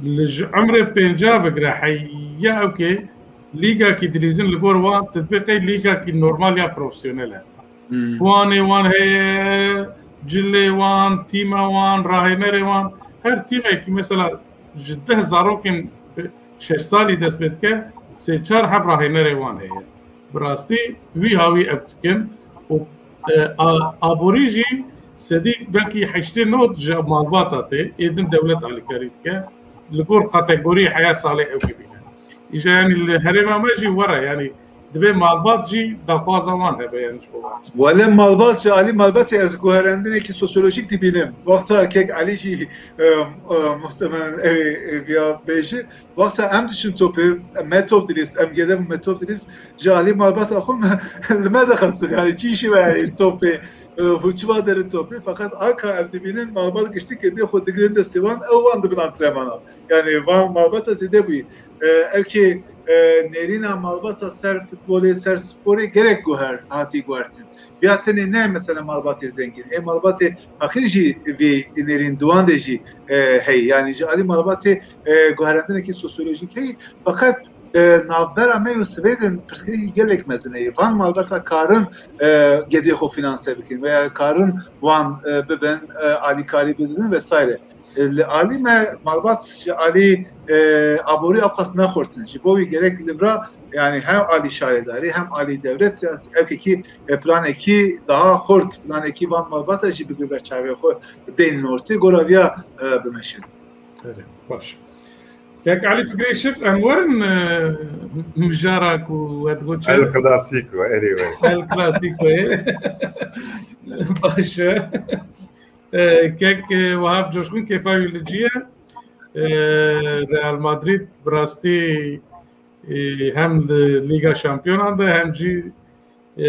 Li ji emrê pênca bigire heya ewkê lîgakî dilîzin li gor wan tu dibê qey lîgakî normal ya profesyonel e. Hmm. Puanê wan heye, cilê wan, tîma wan, rahênerê wan. Her tîmekî mesela ji deh zarokên şeş salî dest pê dike, sê çar heb rahênerê wan heye. Bi rastî wî hawî ev dikin û, e, a-, aborî jî sedî belkî heştê nod ji malbata tê, ê din dewlet alîkarî dike. Li gor kategoriyê heya salê ew dibîne. Îja yanî li herêma me jî were, yanî dibê malbat jî daxwaza wan hebe, yanî ji bo wan. Wele malbat ji alî malbatê ez guherandinekî sosyolojîk dibînim. Wexta kek Elî jî, e, e, muhtemelen ew ê, ê, viya bêje. Wexta em diçin topê, me top dilîst, em gede bû me top dilîst, ji alî malbata xwe me, li me dixistin. Yani çi işi var yani topê, e, hûçiva derin topê. Fakat anka em dibînin malbat giştî kedê xwe digirin destê wan, ew wan dibin antrenmana. Yani van malbata zêde bûyî. E, ew ki, e, nêrîna malbata ser futbolê, ser sporê gelek guher hatî guhertin. Ya tenê ne mesela malbatê zengîn, ê malbatê feqîr jî vê nêrîn di wan de jî, e, heyî. Yani ji alî malbatê, e, guherandinekî sosyolojîk heyî. Fakat, e, navbera me û Swêdên pirsgirêkî gelek mezin heye. Van malbata karin, e, gedê xwe finanse bikin veya karin wan, e, bibin, e, alîkarî bidin vesaire. E, li alî me malbat ji alî, e, aborî ewqas nexurtin. Ji bo wî gerek li vira, yani hem alî şaredarî hem alî dewlet siyasî ewkekî, e, planekî daha xurt, planekî van malbata jî bigire ber çavê xwe, deyn nortê gora viya, e, bimeşin. Erê, baş. Kek Elî Fikrê Şir, em werin, e, mijara ku we digot çi? El Clasico, erê we. El Clasico ye. Baş e. E, kek, e, Wahab Coşkun kêfa wî li cî ye. E, Real Madrid bi rastî, e, hem di Lîga Şampiyonan de hem jî, e,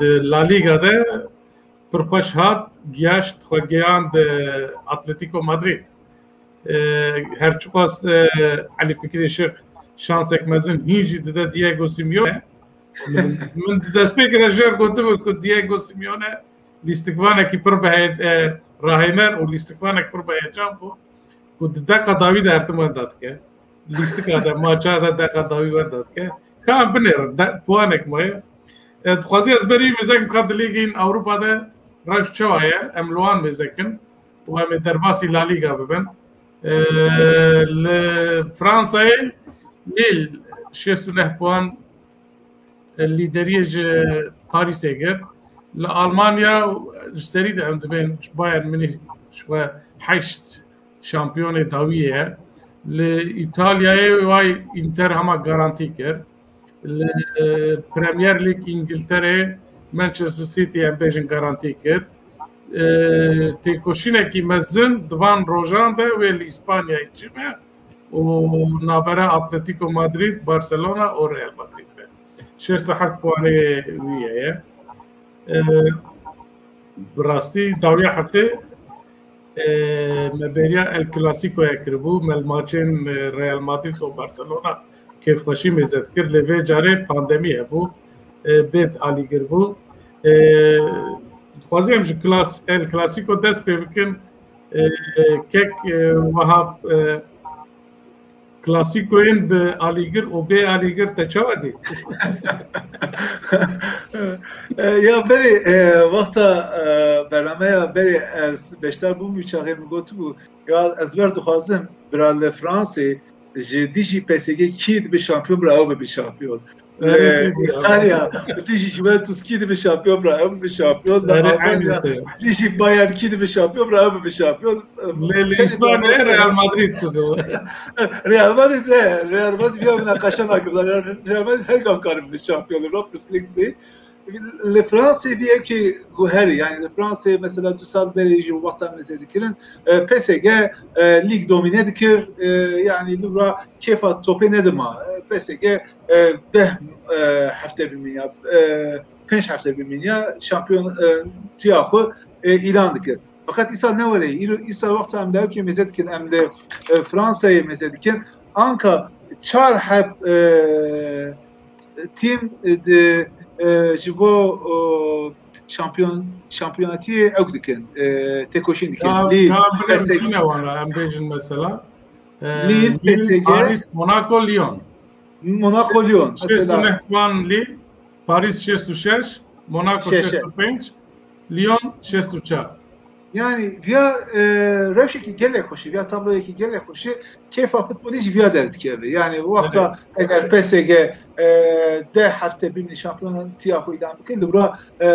di La Liga de pir xweş hat, giyaşt xwe geyand, e, Atletico Madrid. E, her çiqas, e, Elî Fikrê Şir şansek mezin hîn jî dide Diego Simeone. Min, min di destpêkê de jêr gotibû ku Diego Simeone lîstikvanekî pir bi hey-, e, rahêner û lîstikvanek pir bi heyecan bû ku di deqa dawî de her tim wenda dike. Lîstika de, maça de deqa dawî wenda dike. Ka em binêrin, de, puanek maye. E, dixwazî ez berî mêzekim ka di Lîgên Ewropa de rewş çawa ye? Em li wan mêzekin û em ê derbasî La Liga bibin. E, li Fransayê Lille şêst û neh puan lîderiyê ji Parîsê girt. Li Almanya ji serî de em dibên Bayern Münih ji xwe heşt şampiyonê dawiyê ye. Li Îtalyayê way Inter hema garantî kir. Li, e, Premier League Îngilterê Manchester City em bêjin garantî kir. E, têkoşînekî mezin di van rojan de wê li Îspanyayê çêbe û navbera Atletico Madrid, Barcelona û Real Madrid de. Şêst û heft puanê wî heye. E, bi rastî dawiya heftê, e, me bêriya El Clasicoya kiribû, me li maçên, e, Real Madrid û Barcelona kêfxweşî mêze dikir. Lê vê carê pandemî hebû, e, bêt alîgir bû. E, dixwazî em ji Klas-, El Clasico dest pê bikin. E, kek, e, Wahab, e, Klasîkoyên bi alîgir û bê alîgir te çawa dît? E, ya berê, e, wexta, e, bernameya berê ez beşdar bûm, wî çaxê min gotibû, ya ez ber dixwazim bira li Fransê ji dijî P S G kî dibe şampiyon, bira ew bibe şampiyon. Li Îtalya dijî Juventus kî dibe şampiyon, bira ew bibe şampiyon. Li Almanya dijî Bayern kî dibe şampiyon, bira ew bibe şampiyon. Lê li Îspanyayê Real Madrid dibe. Real Madrid ne? Real Madrid ya münakaşa nakim. Real Madrid her gam karibe şampiyon. Rap respekt dibe. Li Fransê vî yekê guherî, yani li Fransê mesela du sal berê jî wexta mêze dikirin, e, P S G, e, lîg domîne dikir, e, yani li ra kêfa topê nedima. E, P S G, e, deh, e, hefte bimîniya, e, pênc hefte bimîniya şampiyon, e, tiya xwe, e, îlan dikir. Fakat îsal ne were, îro, îsal wexta em dawkê mêze dikin, em li, e, Fransayê mêze dikin. Anka çar heb, e, tîm, e, di, e, ji bo, o, şampiyon-, şampiyonatiyê ew dikin, e, têkoşîn dikin. Lille, P S G. Em bêjin mesela. E, Lille, Lille, P S G. Paris, Monaco, Lyon. Monaco, Lyon. Şêst û neh puan Lille, Paris şêst û şeş, Monaco şêst û pênc, Lyon şêst û çar. Yani viya e, rewşekî gelek xweş e, viya tabloyekî gelek xweş e, kêfa futbolê jî viya derdikeve. Yani wexta eger P S G e, deh hefte bimîne şampiyonatiya xwe îlan bike, li bira e,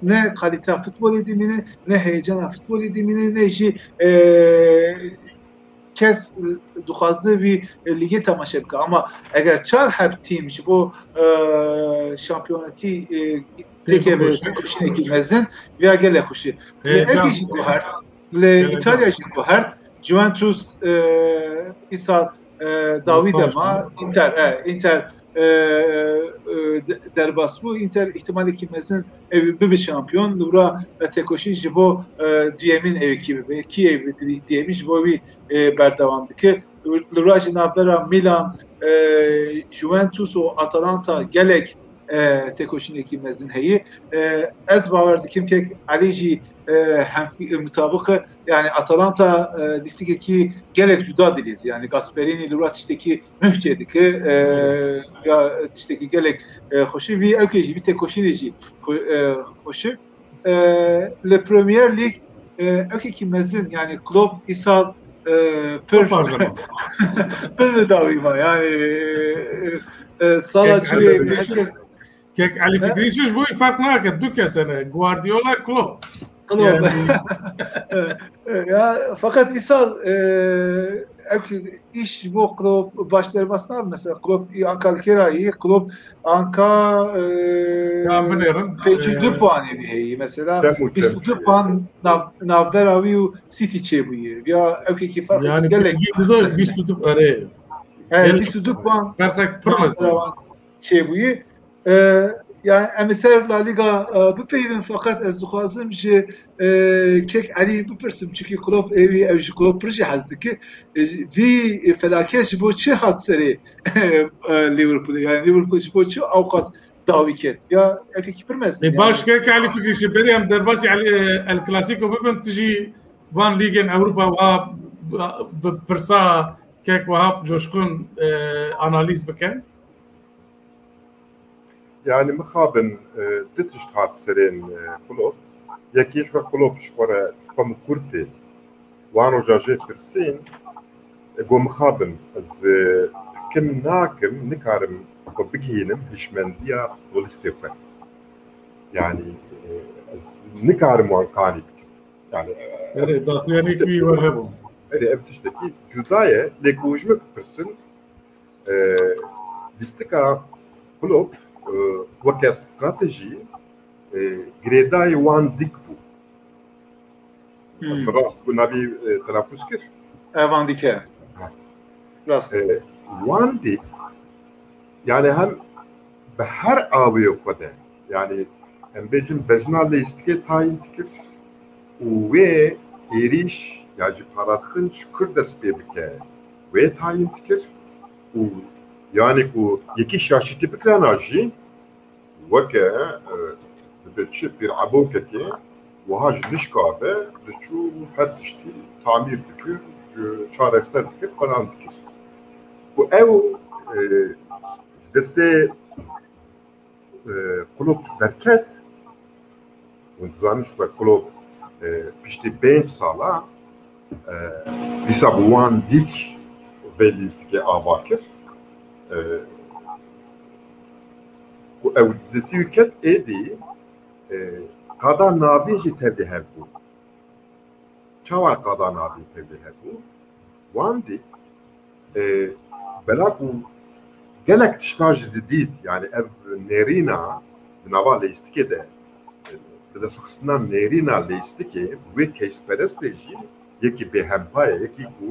ne kalîteya futbolê dimîne, ne heyecana futbolê dimîne, ne jî e, kes dixwaze vî lîgê temaşe bike. Ama eger çar heb tîm ji bo e, şampiyonatî e, têkeve tekoşînekî mezin, viya gelek xweş e. Li Evî jî guhert, li Îtalya jî guhert, Juventus e, îsal e, dawî de ma, Inter, e, Inter e, e, derbas bû. Inter îhtimalekî mezin ew bibe şampiyon. Li wira e, têkoşîn ji bo e, duyemîn ew kî bibe. Kî ew bi duyemîn ji bo wî e, berdewam dike. Li wira jî navbera Milan, e, Juventus û Atalanta gelek e, têkoşînekî mezin heye. E, ez bawer dikim kek Elî jî e, hemfî-, mutabiq e. Yani Atalanta e, lîstikekî gelek cuda dilîzî. Yani Gasperini li wira tiştekî nuh çêdike, e, ya tiştekî gelek e, xweşî. Vî ewkê jî, vî têkoşînê jî xwe-, e, xweşî. E, li Premier League e, ewkekî mezin, yani Klopp îsal e, pir, pir li dawî ma. Yani e, e, sala çûyê herkes Kek Elî Fikrî ji bo wî ferq nake, du kes hene, Guardiola, Klopp. Klopp. Yani, ya, fakat îsal e, ew ki îş ji bo Klopp baş derbas nabe. Mesela Klopp î anka li kê re yî, Klopp anka e, pêncî du puanê wî heye. Mesela bîst û du puan nav, navbera wî û City çêbûye. Ya ew ki ferq yani gelek. Pêncî du da bîst û du, erê. He, bîst û du puan. Ferqek pir mezin çêbûye. E, yani em ê ser La Liga e, bipeyvin, fakat ez dixwazim ji e, kek Elî bipirsim, çünkü Klopp êwî, ew ji Klopp pir jî hez dike. E, vî felaket ji bo çi hat serê e, Liverpoolê? Yani Liverpool ji bo çi ewqas dawî ket? Ya ewkekî pir mezin. E, yani. Baş, kek Elî Fikrî, ji berî em derbasî Elî, e, El Clasico bibin, tu jî van lîgên Ewropa wiha bi, bi pirsa kek wiha coşkun e, analîz bikin. Yani mixabin e, du tişt hat serên e, Klopp. Yekî ji xwe Klopp ji xwe re xwe min kurtê. Wan roja jê pirsîn, e, got mixabin, ez e, dikim nakim, nikarim xwe bigihînim hişmendiya futbolîstê xwe. Yani e, ez nikarim wan qanî bikim. Yani e, Erê, daxuyanî wî wer hebû. Erê, ev tiştekî cuda ye, lê ku ji min bipirsin, e, lîstika Klopp e, weke stratejî e, girêdayî Van Dijk bû. Hmm. Min rast bû navî e, telafûz kir? E, Van Dijk e. Ha. Rast. E, Van Dijk, yani hem bi her awê xwe de, yani em bêjin bejna leyîstikê tayîn dikir û wê êrîş ya jî parastin ji kur dest pê bike, wê tayîn dikir û yani ku yekî şaşîtî bikirana jî weke e, dibe çi pîr ebokekê wiha ji nişka be diçû her tiştî tamîr dikir, çareser dikir, falan dikir. Ku ew e, ji destê e, Klopp derket, hûn dizanin ji xwe Klopp e, piştî pênc sala e, dîsa bi Van Dijk vê lîstikê ava kir. E, ku ew destî wî ket êdî e, qada navîn jî tevlî hev bû. Çawa qada navîn tevlî hebû? Van Dijk e, bela ku gelek tişta jî didît, yani ev nêrîna di nava leyîstikê de, e, bidestxistina nêrîna leyîstikê wê keysperestê jî yekî bêhempa ye, yekî ku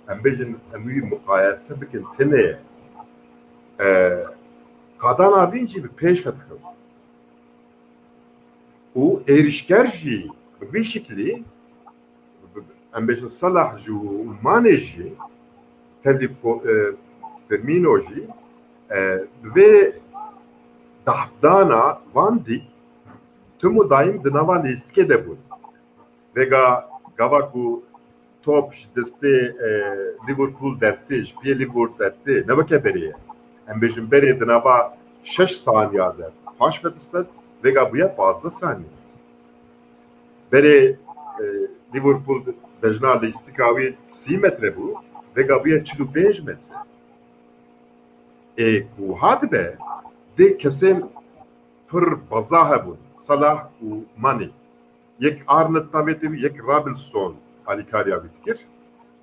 em bêjin em wî muqayese bikin tune ye. E, qada navîn jî bi pêş ve dixist. Û êrîşker jî bi vî şiklî, em bêjin Salah jî û Mane jî, tevlî Fo-, e, Firmino jî, e, bi vê dahvdana Van Dijk tim û daîm di nava lîstikê de bûn. Vêga gava ku top ji destê e, Liverpool dertê, ji piyê Liverpool dertê, ne weke berê ye. Em bêjin berê di nava şeş saniya de paş ve diste, vêga bûye pazdeh saniye. Berê e, Liverpool bejna lîstika wî sî metre bû, vega bûye çil û pênc metre. Ê ku hatibe, dê kesên pir baza hebûn, Salah û Mane. Yek Arnold tavê te bî, yek Robinson alîkariya wî dikir.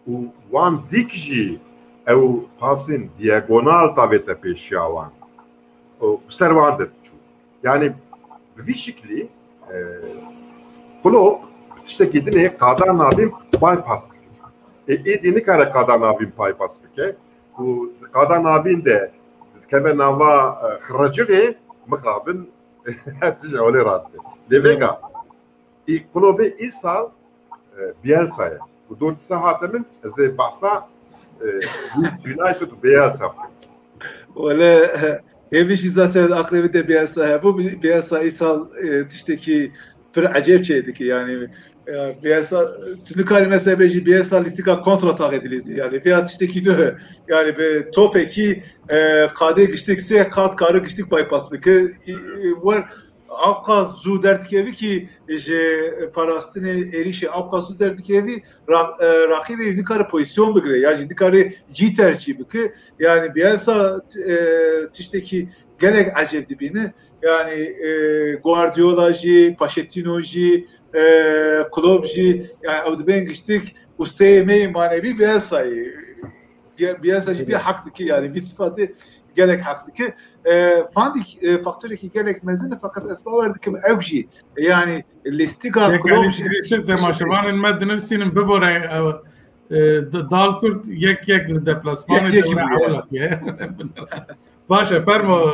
Û wan dîk jî ew pasên diagonal tavê te pêşiya wan. Û ser wan de diçû. Yani bi vî şiklî, e, Klopp tiştekî dinê qada navîn bypass dike. Ê, êdî nikare qada navîn bypass bike. Ku qada navîn de dikeve nava, e, xirrecixê, mixabin her tişt ewlê radike. Lê vega, î Kloppê îsal, e, Bielsa ye. Û dor disa hate min, ez ê behsa, e, Leeds United û Bielsa bikim. Wele, hêvî jî zaten aqlê min de Bielsa hebû. Bielsa îsal, e, tiştekî pir ecêb çê dike. Yani, e, Bielsa, tu nikarî mesela bêjî Bielsa lîstika kontrataxê dilîzî. Yani, vêya tiştekî nû. Yani, bi topekî, e, qadê giştik sê qat kare giştik bypass bike. E, e, wer Avqa zû derdikevî kî ji parastinê êrîşê avqa zû derdikevî ra-, e, raqîbê nikare pozîsyon bigire ya jî nikare cî tercîh bike. Yani Bielsa, e, tiştekî gelek ecêb dibîne. Yani, e, Guardiola jî, Pochettino jî, e, Klopp jî, yani ew dibên giştik ûsteyê me yê manevî Bielsayê. Bielsa jî bîya heq dike, yani vî sifatê gelek heq dike. E, fandîk, e, faktorekî gelek mezin e, fakat ez bawer dikim ew jî, yani lîstika Klopp jî. Temaşevanên me dinivîsînin bibore, e, e, d-, Dalkurt yek yek li deplasmanê Yek yek dewre bûye. Ewil bûye. Baş e, fermo.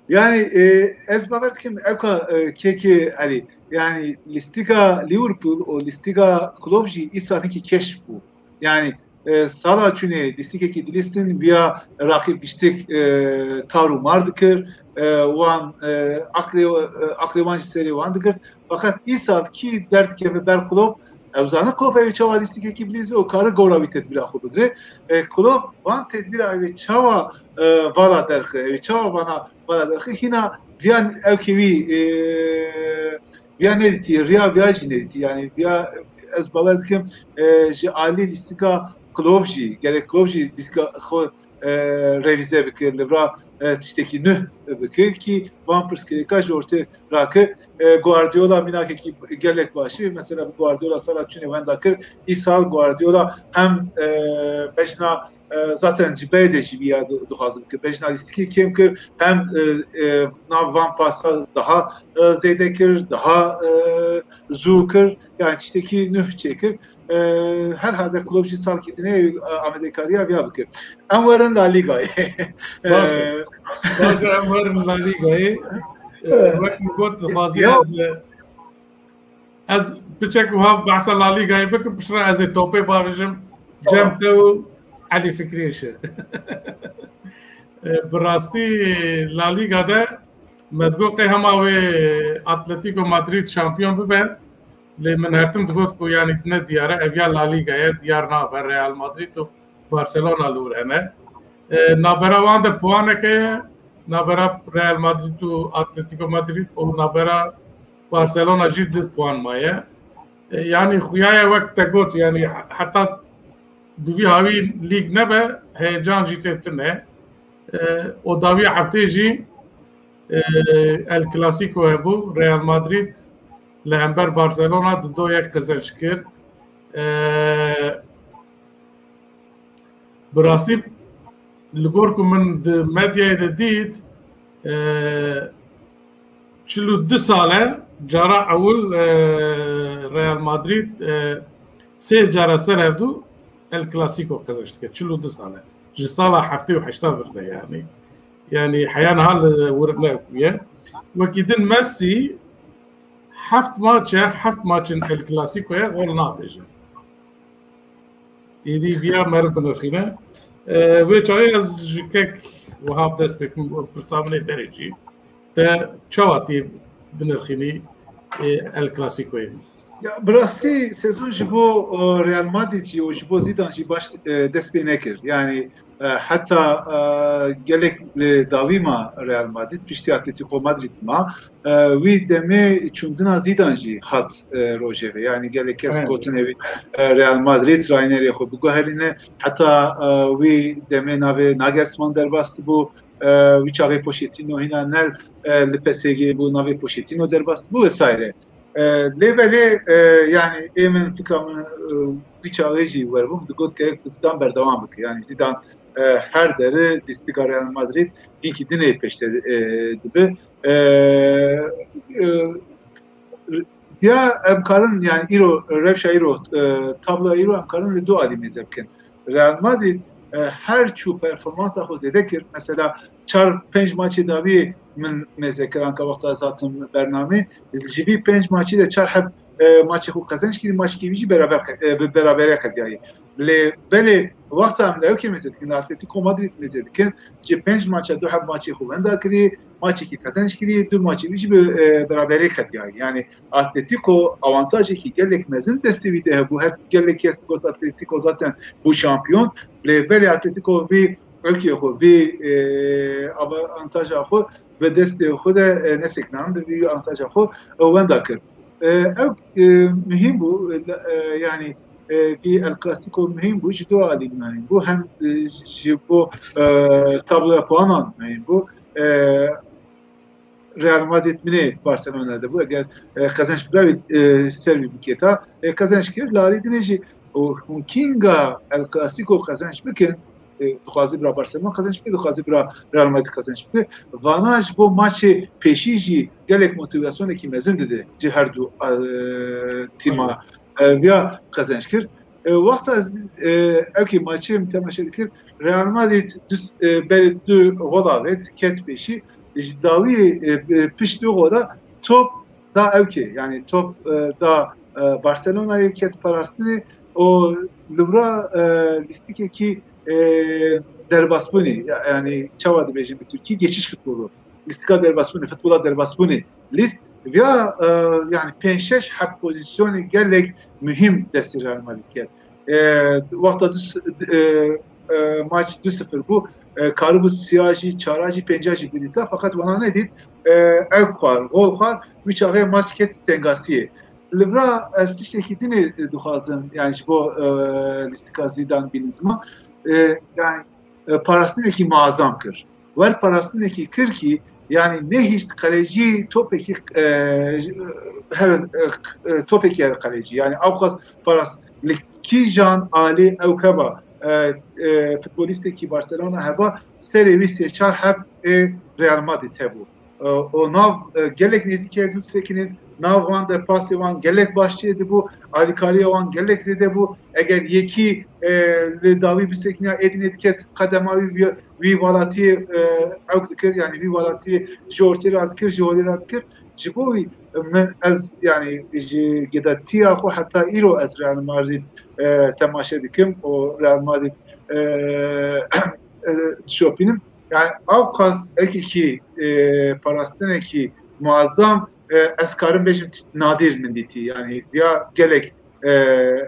Yani, e, ez bawer dikim ewka, e, kekê Elî. Yani lîstika Liverpool û lîstika Klopp jî îsal hinkî keş bû. Yani, e, sala çûnê lîstikekî dilîstin biya raqîb giştik, e, tar û mar dikir, e, wan, e, aqlê, e, aqlê wan ji serê wan digirt. Fakat îsal kî derdikeve ber Klopp, ew zane Klopp ew ê çawa lîstikekî bilîze û kare gora wî tedbîra xwe bigire. E, Klopp van tedbîra ew ê çawa, e, vala derxe, ew ê çawa vana vala derxe, hîna viya ew kê wî, e, viya nedîtî, riya viya jî nedîtî. Yani viya ez bawer dikim, e, ji alî lîstika Klopp jî, gerek Klopp jî lîstika xwe, e, revîze bike, li vira, e, tiştekî nuh bike kî van pirsgirêka ji ortê rake. E, Guardiola mînakekî gelek baş e. Mesela bi Guardiola sala çûnê wenda kir. Îsal Guardiola hem, e, bejna, e, zaten ji berê de jî viya di-, dixwaze bike. Bejna lîstikî kêm kir, hem, e, e, nav van pasa daha, e, zêde kir, daha, e, zû kir. Yani tiştekî nuh çêkir. E, herhalde Klopp jî salkî dinê, e, amadekariya viya bike. Em werin La Lîgayê. Baş e. E, Baş e, em werin La Lîgayê. E, wek min got, dixwazî Ya. ez, e, ez piçek wiha behsa La Lîgayê bikim, piştre ez ê topê bavêjim cem te û Elî Fikrî Işık. E, bi rastî La Lîga de me digot qey hema wê Atletico Madrid şampiyon bibe, lê min her tim digot ku yani ne diyar e, ev ya La Lîga ye, diyar nabe, Real Madrid û Barcelona li wir hene. E, nabera wan de puaneke ye, nabera Real Madrid û Atletico Madrid û nabera Barcelona jî du puan maye. E, yani xuya ye wek te got, yani heta bi vî hawî lîg nebe, heyecan jî tê tune. E, û dawiya heftê jî, e, El Clasico hebû, Real Madrid li hember Barcelona di do yek qezenc kir. E, bi rastî li gor ku min di medyayê de dît, e, çil û du sal e, cara ewil, e, Real Madrid, e, sê cara ser hevdû El Clasico qezenç dike. Çil û du sal e. Ji sala heftê û heşta vir de yani. Yani heya niha li wir nebûye. Wekî din Messi heft maç e, heft maçin El Clasicoye gol navêje. Êdî viya meriv binirxîne. E, wê çaxê ez ji kek Wehab dest pê kim, pirsa min ê berê jî. Te çawa tê binirxînî, e, El Clasicoyê? Ya, bi rastî sezon ji bo, e, Real Madrid jî û ji bo Zidane jî baş, e, dest pê nekir. Yani E, heta e, gelek li dawî ma Real Madrid, piştî Atletico Madrid ma. E, wî demê çûndina Zîdan jî hat e, rojevê. Yani gelek kes Evet. gotin ew e, Real Madrid raynerê xwe biguherîne. Heta e, wî demê navê Nagelsmann derbas bû. E, wî çaxê Pochettino hîna nel e, li P S G bû, navê Pochettino derbas bû vesaire. E, lê belê e, yani ê min fikra min e, wî çaxê jî werbûm, digot gerek bi Zîdan berdewam bike. Yani Zîdan e, her deri lîstika Real Madrid hinkî dinê pêşte e, dibe. E, e, ya em karin yani îro, rewşa îro, e, tabloya îro em karin li du alî mêze bikin. Real Madrid e, her çû performansa xwe zêde kir. Mesela çar pênc maçê dawî min mêze kir, anka wexta ez hatim bernamê, ji vî pênc maçî de çar heb e, maçê xwe qezenc kirî, maçekî wî jî beraber qe- e, bi beraberê qediyayî. Lê belê wexta em li ewkê mêze dikin, li Atletico Madrid mêze dikin, ji pênc maça du heb maçê xwe wenda kirî, maçekî qezenc kirî, du maçê wî jî bi e, beraberê qediyayî. Yani Atletico awantajekî gelek mezin destê wî de hebû. Her gelek kes got Atletico zaten bû şampiyon. Lê belê Atletico vî ewkê xwe, vî e, avantaja xwe bi destê xwe de e, neseknand, vî avantaja xwe e, wenda kir. E, ew e, muhîm bû, e, e, yani e, vî El Clasico muhîm bû, ji du alî muhîm bû. Hem e, ji bo e, tabloya puanan muhîm bû. E, Real Madrid binê Barcelona de bû. Eger e, qezenç bidawî e, ser wî bikêta. E, qezenç kir, li alî dinê jî û hûn kînga El Clasico qezenç bikin, e, dixwaze bira Barcelona qezenç bike, dixwaze bira Real Madrid qezenç bike. Vana ji bo maçê pêşî jî gelek motivasyonekî mezin dide ji her du e, tîma e, viya qezenç kir. E, wexta ez e, ewkê maçê min temaşe dikir, Real Madrid du, e, berê du gol avêt, ket pêşî, ji dawî e, e, pişt du gola top da ewkê, yani top e, da e, Barcelonayê, ket parastinê û li vira e, lîstikekî e, derbasbûnê, ya- yani çawa dibêjin bi Tirkî, geçiş futbolu. Lîstika derbasbûnê, futbola derbasbûnê lîst. Viya e, yani pênc şeş heb pozîsyonê gelek muhîm destê Real Madrid ket. E, wexta du s- e, e, maç du sifir bû, e, karibû siya jî, çara jî, pênca jî bidîta, feqet wana nedît, e, ew xwar, gol xwar, wî çaxê maç ket tengasiyê. Li vira ez tiştekî dinê dixwazim, yani ji bo e, lîstika Zîdan bînin ziman, e, yani e, parastinekî muazam kir. Wer parastinekî kir kî, yani nehişt qelecî topekî e, her e, topekî her qelecî. Yani ewqas parast li kîjan alî ew keva e, e, futbolîstekî Barcelona heba, serê wî sê çar heb ê Real Madrid hebû. E, û nav e, gelek nêzîkî her du disekinin, nav wan de pasê wan gelek baş çêdibû, alîkariya wan gelek zêde bû. Eger yekî e, li dawî bisekiniya, êdî nê diket qedema wî, wî, wî walatiyê e, ewk dikir, yani wî walatiyê ji ortê radikir, ji holê radikir. Ji bo wî min ez yani ji gedetiya xwe heta îro ez Real Madrid e, temaşe dikim û Real Madrid e, e, dişopînim. Yani ewqas ewkekî e, parastinekî muazzam e, ez karim bêjim nadîr min dîtî. Yani ya gelek e,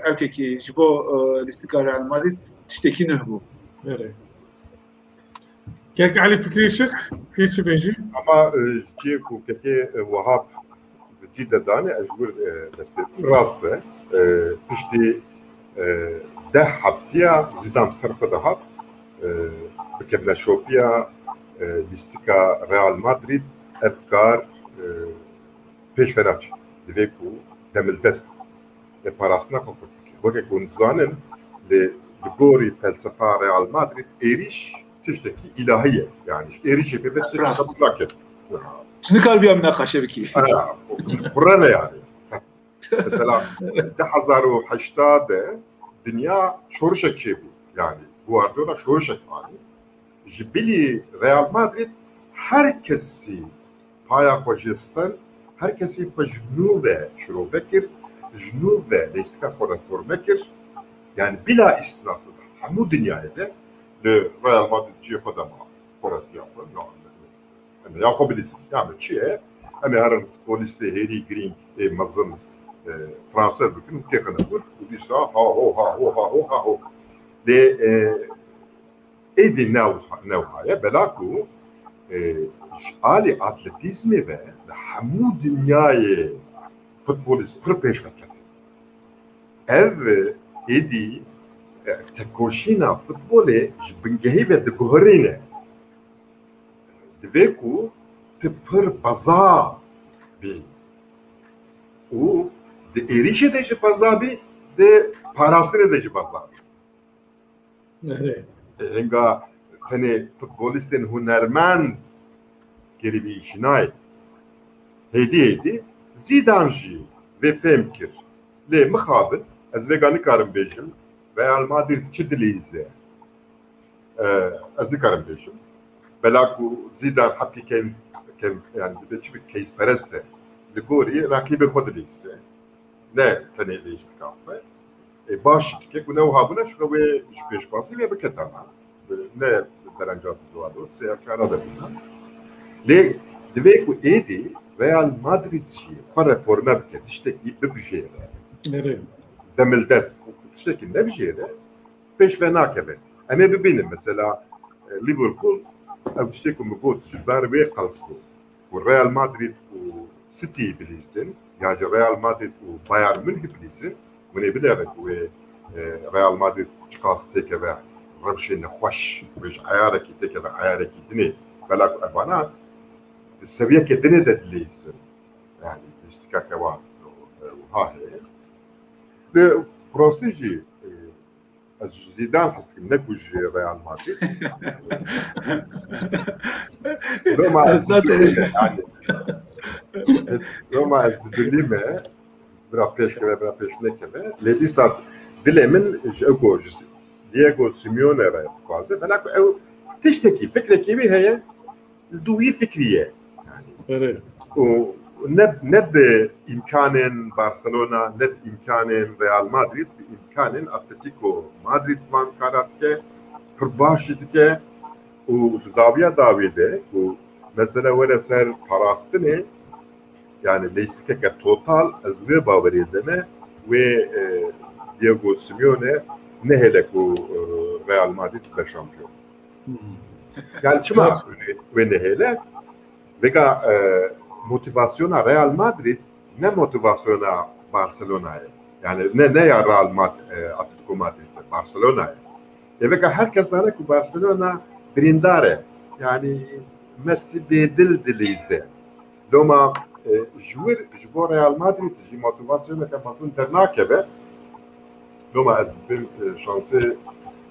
ewkekî ji bo e, lîstika Real Madrid tiştekî nuh bû. Erê. Kek Elî Fikrî Şik, tê çi bêjî? Ama e, cihê ku kekê e, Wahab di cî de danê, ez ji wir e, dest pê bikim. Rast e. E, piştî e, deh heftiya Zîdan ser xwe de hat. E, bi kevneşopiya e, lîstika Real Madrid ev kar e, pêş ve naçe. Divê ku demildest e, parastina xwe xurt bike. Weke ku hûn dizanin, li, li gorî felsefa Real Madrid êrîş tiştekî îlahî ye. Yani ji êrîşê pê ve tiştekî Rast. Qebûl nake. Tu nikar viya minaqeşe bikî. Qure ne yani. Mesela di hezar û heşta de dinya şorişek çêbû. Yani Guardiola şorişek anî. Ji bilî Real Madrid her kesî paya xwe jê stand, her kesî xwe ji nû ve şirove kir, ji nû ve lîstika xwe reforme kir. Yani bila îstinasî hemû dinyayê de li Real Madrid cihê xwe de ma, xuretiya xwe, ya, em ya xwe bilîzin. Yani çi ye? Em ê herin futbolîstê hêrî girîng ê mezin e, transfer bikin û têxine wir û dîsa ha ho, ha ho, ha ho, ha ho. Lê e, Êdî ne wiha ye, bela ku, e, ji alî atletîzmê ve li hemû dinyayê futbolîst pir pêş ve ketin. Ev, e, êdî, e, tekoşîna futbolê ji bingehî ve diguherîne. Divê ku tu pir beza bî û di êrîşê de jî beza bî, di parastinê de jî beza bî. Erê. Hinga tenê futbolîstên hunermend kerî vî îşî nayê. Hêdî hêdî Zîdan jî vê fêm kir. Lê mixabin, ez vêga nikarim bêjim, Real Madrid çi dilîze? E, ez nikarim bêjim. Bela ku Zîdan hepkî kem, kem, yani dibe çi bi keysperest e. Li gorî rakîbê xwe dilîze. Ne tenê lîstika xwe. E, baş dike ku ne wiha bûne, şixwe wê ji pêşbazî wê biketana. Ne derenca duwadoz, sê ya çara de bûne. Lê divê ku êdî Real Madrid jî xwe reforme bike, tiştekî bibijêre. Erê. Demildest, ku tiştekî nebijêre, pêş ve nakeve. Em ê bibînin, mesela, e, Liverpool, ew tiştê ku min got, ji ber wê qels bû. Ku Real Madrid û City bilîzin, ya jî Real Madrid û Bayern Münih bilîzin, hûn ê binêrin ku wê, e, Real Madrid çiqas têkeve rewşê nexweş, wê ji eyarekî têkeve eyarekî dinê. Bela ku evana di seviyeke dinê de dilîzin. Yani, lîstikeke wan, e, wiha heye. Bi rastî jî, e, Ez ji Zîdan hez dikim, ne ku ji Real Madrid. Loma ez Ez zaten didilîme, yani. Loma ez didilîme, bira pêş keve, bira pêş nekeve. Lê dîsa dilê min ji ew ku ji Diego Simeone re dixwaze. Bela ku ew tiştekî, fikrekî wî heye, li dû wî fikrî ye. Yani, Erê. û ne, ne bi îmkanên Barcelona, ne bi îmkanên Real Madrid, bi îmkanên Atletico Madrid van kara dike, pir baş jî dike û li dawiya dawî de ku mesele were ser parastinê, yani lîstikeke total, ez li wê baweriyê de me, wê, e, Diego Simeone nehêle ku, e, Real Madrid be şampiyon. Hmm. Yani çima wê, wê nehêle? Vêga, e, motivasyona Real Madrid ne motivasyona Barcelona ye. Yani ne, ne ya Real Mad-, e, Atletico Madrid e, Barcelona ye. E, vêga her kes zane ku Barcelona birîndar e. Yani Messi bêdil dilîze. Loma, e, ji wir, ji bo Real Madrid jî motivasyoneke mezin dernakeve. Loma ez dibim, e, şansê,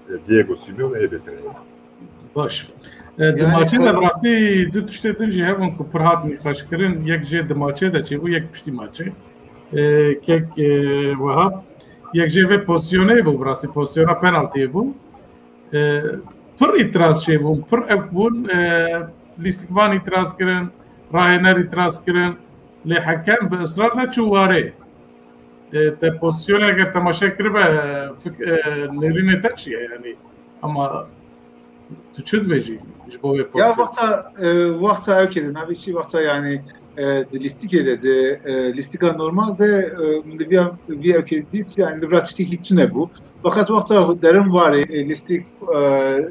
e, Diego Simeone hê bêtir heye. Baş. E, di Yani, maçê de e, bi rastî du tiştê din jî hebûn ku pir hat nîqaşkirin. Yek jê di maçê de çêbû, yek piştî maçê. E, kek, e, Wehab, yek jê vê pozisyonê bû, bi rastî pozisyona penaltiyê bû. E, pir îtiraz çêbûn, pir ewk bûn, e, lîstikvan îtiraz kirin, rahêner îtiraz kirin, lê hekem bi israr neçû warê. E, te pozisyonê eger temaşe kiribe, fik-, e, nêrînê te çi ye, yanî? Ama tu çi dibêjî ji bo wê Ya pozisyonê? wexta, e, wexta ewkê de, navê çi wexta, yanî, e, di lîstikê de, di, e, lîstika normal de, e, min di vîya, vî ewkê dît, yanî li vira tiştekî tune bû. Fakat wexta derin warê, e, lîstik, e,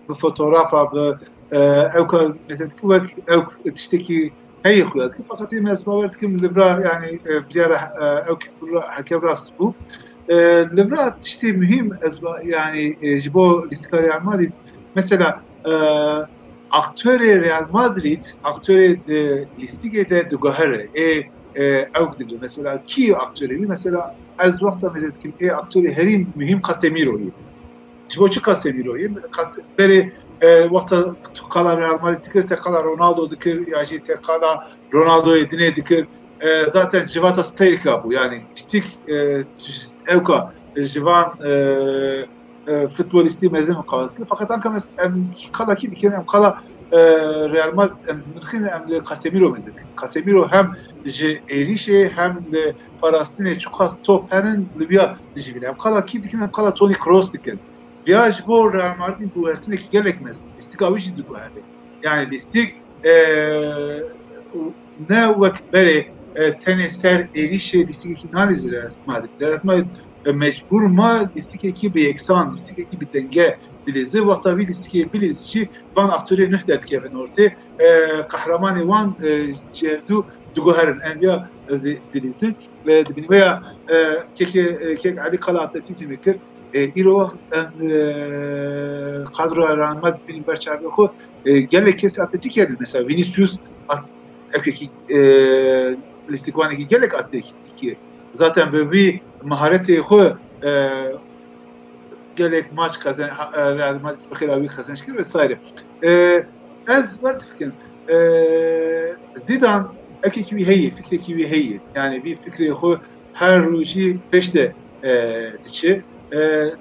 bi fotografa, bi, e, ewka, mesela, wek ewk tiştekî heye xuya dikim. Fakat ê ez bawer dikim li vira, yanî, e, biryara, e, ewk hekem rast bû. E, li vira tiştê muhîm ez ba-, yanî, e, ji bo lîstika Real Madrid, mesela, e, aktorê Real Madrid, aktorê di lîstikê de diguhere. Ê, e, ewk dibe. Mesela kî aktorê wî? Mesela ez wexta mêze dikim, ê aktorê herî muhîm Casemiro ye. Ji bo çi Casemiro ye? Cas-, berê, e, wexta tu qala Real Madrid dikir, te qala Ronaldo dikir, ya jî te qala Ronaldoyê dinê dikir. E, zaten civata stêrka bû, yanî pitik, e, ewka, e, ji van, e, e, futbolîstî mezin qala dikir. Fakat anka mes-, em qala kî dikin, em qala, e, Real Madrid, em dinirxîn, em li Casemiro mezin dikin. Casemiro hem ji êrîşê hem li parastinê çiqas top henin li vîya dijî bîne. Em qala kî dikin, em qala Toni Kroos dikin. Vîya ji bo Real Madrid guhertinekî gelek mezin. Lîstika wî jî diguhere. Yani lîstik, e, ne wek berê, e, tenê ser êrîşê lîstikekî nalîze Real Madrid. Real Madrid, e, mecbûr ma lîstikekî bi yeksan, lîstikekî bi denge, dilîzî. Wexta vî lîstikê bilîzî jî van aktorê nuh derdikevin ortê. E, qehremanê wan, e, ji hevdû diguherin. Em viya, e, di-, dilîzin. E, di bin wê ya, e, kekê, e, kek Elî qala atletîzmê kir. E, îro wext em, e, kadroya Real Madrid bînin ber çavê xwe, e, gelek kes atletîk hebin. Mesela Vinicius at-, ekekî, e, lîstikvanekî gelek atletîk ye. Zaten bi vî maharetê xwe, e, gelek maç qezen-, ha-, e, Real Madrid bi xêra wî qezenç kir vesaire. E, ez wer difikirim. E, Zidane ekekî wî heye, fikrekî wî heye. Yani vî fikrê xwe her rojî pêş de, e, diçe. E, e,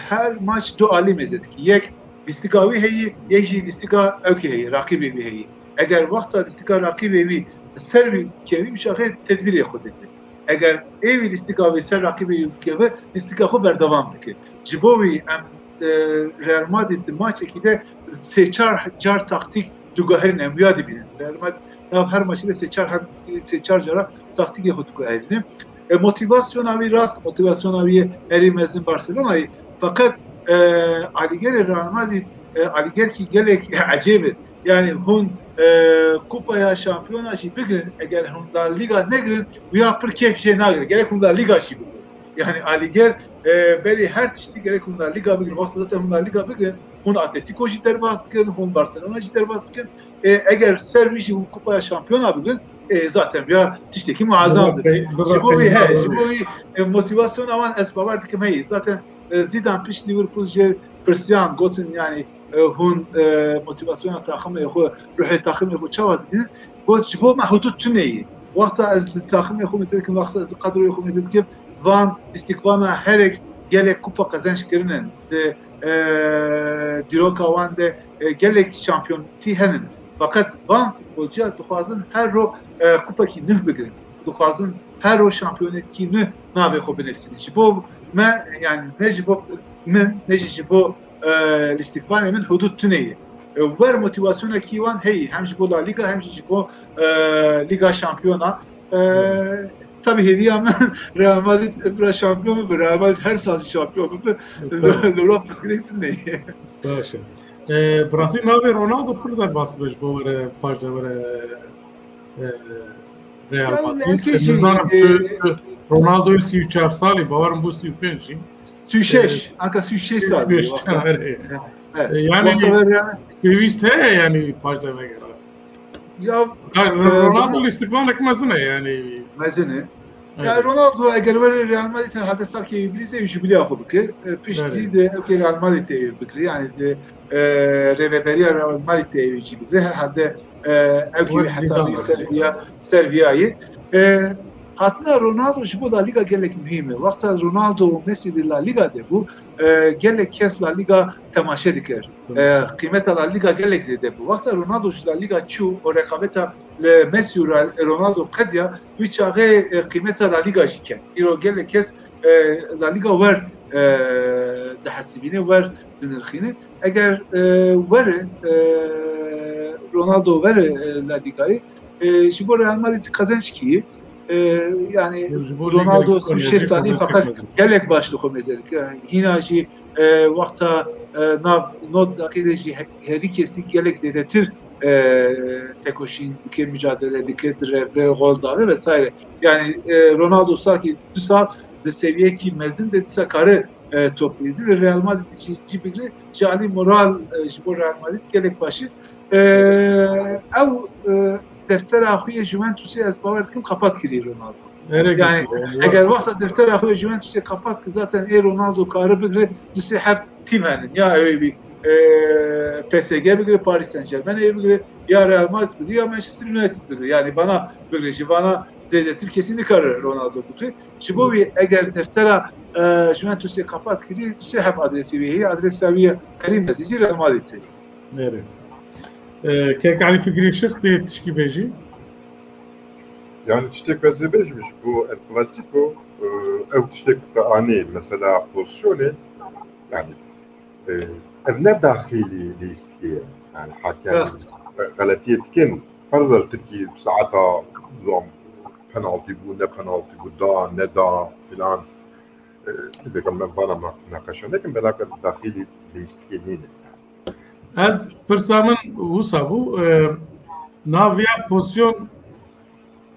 her maç du alî mêze dike. Yek lîstika wî heye, yek jî lîstika ewkê heye, raqîbê wî heye. Eger wexta lîstika raqîbê wî ser wî kevî, wî çaxê tedbîrê xwe dike. Eger ê wî lîstika wî ser raqîbê wî bikeve, lîstika xwe berdewam dike. Ji bo wî em, e, Real Madrid di maçekî de sê çar car taktîk diguherîne, em wiya dibînin. Real Madrid nav her maçê de sê çar her, sê çar cara taktîkê xwe diguherîne. E, motivasyona wî rast, motivasyona wî herî mezin Barcelonayê. Feqet, e, alîgerê Real Madrid, e, alîgerkî gelek ecêb e. Yani hûn, e, Kupaya Şampiyona jî bigirin, eger hûn La Liga negirin, wiya pir kêf jê nagire. Gerek hûn La Liga jî bigirin. Yani alîger, e, berî her tiştî gerek hûn La Liga bigirin. Wexta zaten hûn La Liga bigirin, hûn Atletico jî derbas dikin, hûn Barcelona jî derbas dikin. E, eger ser wî jî hûn Kupaya Şampiyona bigirin, e, zaten ya tiştekî muazzamdir. Bibe pey-, bibe Ji bo wî, he, peyda ji bo wî, e, motivasyona wan ez bawer dikim heye. Zaten, e, Zidane pişt Liverpool jê pirsiyan, gotin, yani, e, hûn, e, motivasyona taximê xwe, ruhê taximê xwe çawa dibînin? Got, ji bo me hudud tune ye. Wexta ez li taximê xwe mêze dikim, wexta ez li kadroyê xwe mêze dikim, van lîstikvana herek gelek kupa qezenç kirinin. Di, e, dîroka wan de, e, gelek şampiyonetî henin. Feqet van futbolciya dixwazin her ro, e, kupekî nuh bigirin. Dixwazin her ro şampiyonetî nuh navê xwe binivîsînin. Ji bo me, yani ne ji bo min, ne jî ji bo, e, lîstikvanê min hudud tune ye. E, wer motivasyonekî wan heye, hem ji bo La Liga, hem jî ji bo, e, Liga Şampiyona. E, tabî hêviya min Real Madrid bira şampiyon bibe, Real Madrid her sal jî şampiyon bibe. E, tabii. Li, li wan pirsgirêk tune ye. Baş e. E, bi rastî navê Ronaldo pir derbas dibe ji bo were, paş de were, e, Real Ya, Madrid. Eke jî, Nizanim e, tu, tu Ronaldoyê sî û çar salî, bawerim bû sî û pênc jî. Sî û şeş, E, anka sî û şeş salî. Sî û şeş, wexta. Erê. E, e, Yani wexta ve Real pêwîst heye, yani paş de vegera. Ya, Hayır, e, Ronaldo lîstikvanek mezin e yani. Mezin e. Evet. Yani Ronaldo eger were Real Madrid herhalde salkê bilîzê jubîleya xwe bike. E, piştî Evet. de ewkê Real Madrid tê bikire. Yani de, e, rêveberiya Real Madrid tê jî bikire. Herhalde, e, ewkê Wek wî hesabî Zidane. ser viya, ser viyayê. E, hatina Ronaldo ji bo La Liga gelek muhîm e. Wexta Ronaldo û Messi di La Liga de bû, e, gelek kes La Liga temaşe dikir. E, Temaşe. Qîmeta La Liga gelek zêde bû. Wexta Ronaldo ji La Liga çû û reqabeta li Messi û Ra-, Ronaldo qediya, wî çaxê, e, qîmeta La Liga jî ket. Îro gelek kes, e, La Liga wer, e, dihesibîne, wer dinirxîne. Eger, e, were, e, Ronaldo were, e, La Ligayê, e, ji bo Real Madrid qezençkî ye. E, yani Ji bo Liga Ronaldo Îspanya sî û şeş jî salî qezenç feqet kirmedi. Gelek baş li xwe mêze dike. Yani hîna jî, e, wexta, e, nav nod deqî de jî he-, herî kesî gelek zêdetir, e, tekoşîn dike, mücadele dike, direve, gol dave vesaire. Yani, e, Ronaldo sanki du sal di seviyekî mezin de dîsa kare, e, top lîzî ve Real Madrid jî, jî bigire, ji alî moral, e, ji bo Real Madrid gelek baş e. E, ew, e, deftera xwe yê Juventusê ez bawer dikim qapat kirî Ronaldo. Erê Yani, gitti, yani, eger wexta deftera xwe yê Juventusê qapat ki zaten ê Ronaldo kare bigire, du sê heb tîm henin. Ya ew ê bî, e, P S G bigire, Paris Saint-Germain ê bigire, ya Real Madrid bigire, ya Manchester United bigire. Yani bana bigire, ji vana zêdetir kesî nikare Ronaldo bigire. Ji bo wî eger deftera, e, Juventusê qapat kirî, du sê heb adresê wî heye, adresa wî ye herî mezin jî Real Madrid. Nêrê. E, kek Elî Fikrî Şix tê tişkî bêjî? Yani tiştê ku ez ê bêjim ji bo El Clasico, e, ew tiştê ku te anî, mesela pozisyonê, yani, e, ev ne daxilî lîstikê ye. Yani hakem Rast. xeletiyê dikin, ferz el Tirkî saeta zom penaltî bû, ne penaltî bû, da, ne da, filan. E, vêga me vana me-, meqeşe nekin, belaka daxilî lîstikê nîne. Ez pirsa min wisa bû, e, naviya pozisyon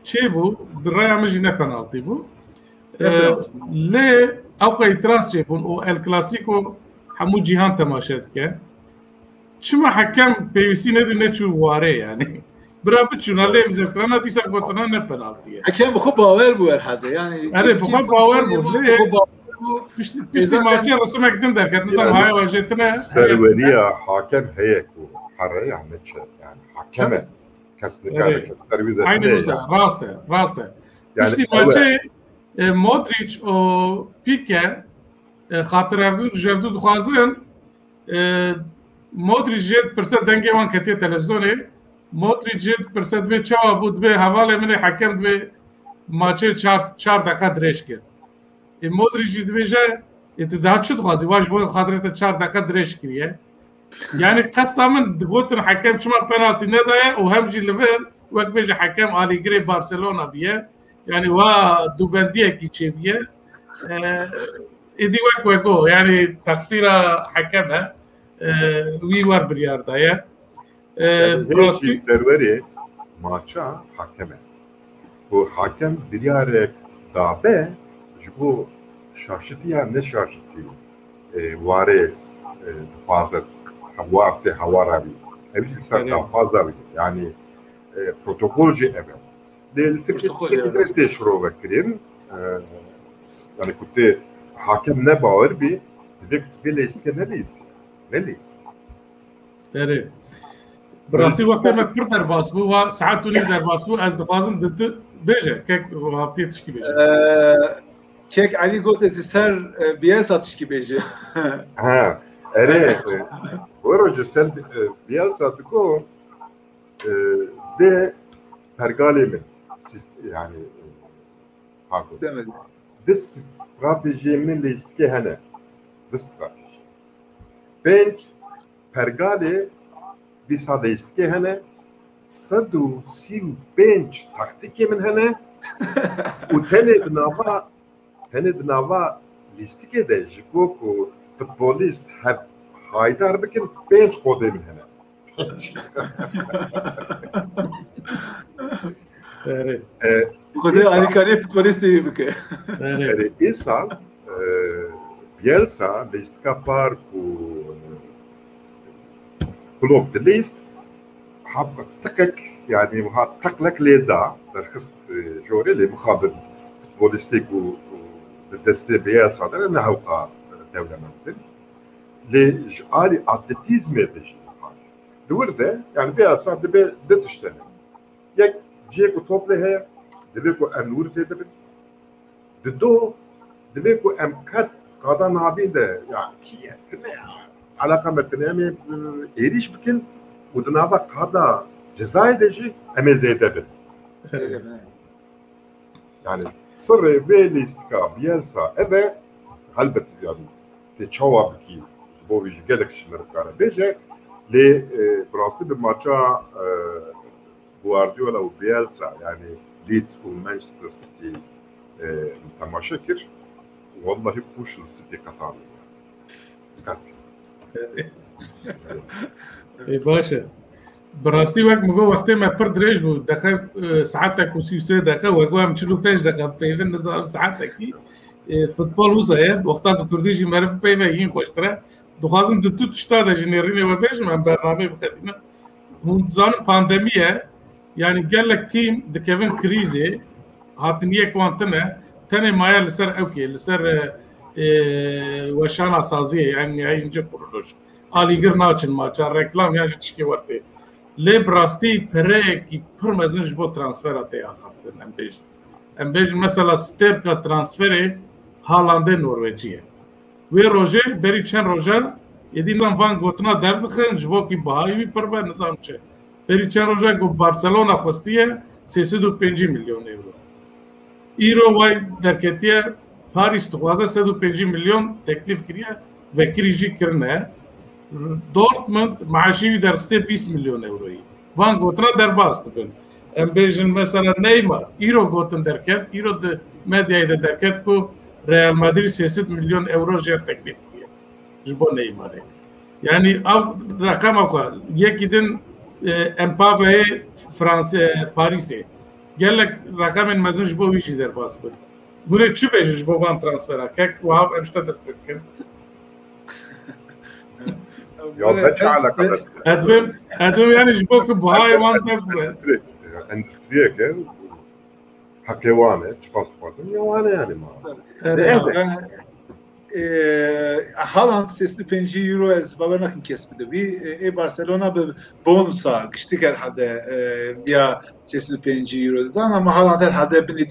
çê bû, bi raya min jî ne penaltî bû. E, lê ewqa îtiraz çêbûn û El Clasico hemû cîhan temaşe dike. Çima hekem pêwîstî nedî neçû warê yani? Bira biçûna lê mizefkirana dîsa gotina ne penaltî ye. Hekem bi xwe bawer bû herhalde. Yani Erê, bi xwe bawer bû, lê piştî, piştî maçê risimek din derket. Nizam haya wajetine. Serweriya hakem heye ku here yani çe yani hakem e. Kes nikare kes serwî de. Aynı wisa, rast e, rast e. Piştî maçê e, Modric û Pique, e, xatirevdû, jevdû dixwazin, e, Modric jê dipirse dengê wan ketiye televîzyonê. Modric jê dipirse dibê çawa bû, dibê hevalê min ê hekem dibê maçê çar, çar deqa dirêj kir. E, Modric jî dibêje, e, tu daha çi dixwazî? Wa ji bo xatirê te çar deqa dirêj kiriye. Yani qesta min digotin hekem çima penaltî nedaye û hem jî li vir wek bêje hekem alîgirê Barcelona biye. Yani wa dûbendiyekî çêbiye. E, êdî wek wego yani teqdîra hekem e. E, wî wer biryar daye. E, yani rastî serwerê maça hakem e. Ku hakem biryarek dabe ji bo şaşitiya neşaşitî, e, warê, e, dixwaze war tê hewara wî. Ev jî li ser daxwaza wî. Yani, e, protokol jî ev e. Lê li Tirkiyê tiştekî din tê şirove kirin. E, yani ku tê hakem ne bawer bî, divê ku tu vê lêstike nelîzî. Nelîzî. Erê. Bi rastî wextê me pir derbas bû, wa saet û nîv derbas bû, ez dixwazim di tu bêje, kek Abdiyê tişkî bêje. Ee, kek Elî got ez ê ser, e, Bielsa tişkî bêje. Ha, erê, e, we roje ser, e, Bielsa digo, e, de pergalê min, sist-, yani, e, pardon. Istemedi. Di st-, stratejiyê min lêstikê hene. Di stratejî. Pênc pergalê dîsa lêstikê hene. Sed û sî û pênc taktîkê min hene. Û tenê di nava, tenê di nava lîstikê de ji bo ku futbolîst hev haydar bikin, pênc qodê min hene. Erê. E, Xwedê îsa alîkariyê futbolîstê wî bike. Erê. Erê, îsa, e, Bielsa lîstika par ku Klopp dilîst, hab tiqek, yani wiha teqlek lê da, derxist, e, jorê lê mixabin futbolîstê ku di destê Bielsa de ne hewqa dewlemend bin. Lê ji alî atletîzmê de jî wiha. Di wir de, yani Bielsa dibe du tişt hene. Yek, cihê ku top lê heye, divê ku em li wir zêde bin. Di do, divê ku em qet qada navîn de, ya kî ye, tune ye, eleqa me tune, em ê, e, êrîş bikin û di nava qada cezayê de jî em ê zêde bin. Zêde bin. Yani sirrê vê lîstika Bielsa ev e, helbet yani tê çawa bikî, ji bo vî jî gelek ji me bikare bêje, lê, e, bi rastî bi maça, e, Guardiola û Bielsa, yani Leeds û Manchester City, e, temaşe kir, wallahî qûş li City qetandin. Qet. Ê, baş e. Bi rastî wek min got, wextê me pir dirêj bû. Deqe, e, saetek û sî û sê deqe, wek got em çil û pênc deqe peyvin, nizanim saetekî. E, futbol wisa ye. Wexta bi kurdî jî meriv peyve yîn xweştir e. Dixwazim di tu tişta de ji nêrînê we bêjim, em bernameyê bixebînin. Hûn dizanin pandemî ye. Yani gelek tîm dikevin krîzê, hatiniyek wan tune, tenê maye li ser ewkê, li ser, e, e, weşana saziyê, yani nihayî ince kuruluş. Alîgir naçin maça, reklam yan jî tişkê wertê. Lê bi rastî pereyekî pir mezin ji bo transfera tê axaftin, em bêjin. Em bêjin mesela stêrka transferê Haalandê Norwecî ye. Wê rojê berî çend roja êdî nizam van gotina derdixin, ji bo kî bihayî wî pir be, nizam çi. Berî çend roja ku Barcelona xwestiye sê sed û pêncî milyon euro. Îro way derketiye, Paris dixwaze sed û pêncî milyon teklîf kiriye, vekirî jî kirine. Dortmund maaşî wî derxistiye bîst milyon euroyî. Van gotina derbas dibin. Em bêjin mesela Neymar, îro gotin derket, îro di medyayê de derket ku Real Madrid sê sed milyon euro jêr teklîf kiriye ji bo Neymarê. Yani ev reqema xwe yekî din e, Mbappé'yê Fransa, Parîsê. Gelek reqemên mezin ji bo wî jî derbas bin. Gure çi bêjin ji bo van transfera? Kek Wahab em ji te dest pê bikin. Ya be çi alaka be? Edbim, edbim yani ji bo ku buhayê wan be. Endüstriyek e. Heqê wan e. Çiqas dixwazin ya wan e yani ma. E, Haaland sêsî pêncî euro ez bawer nakim kes bide wî. E, ê Barcelona bi bonusa giştik herhalde e, viya sêsî pêncî euro didan ama Haaland herhalde binê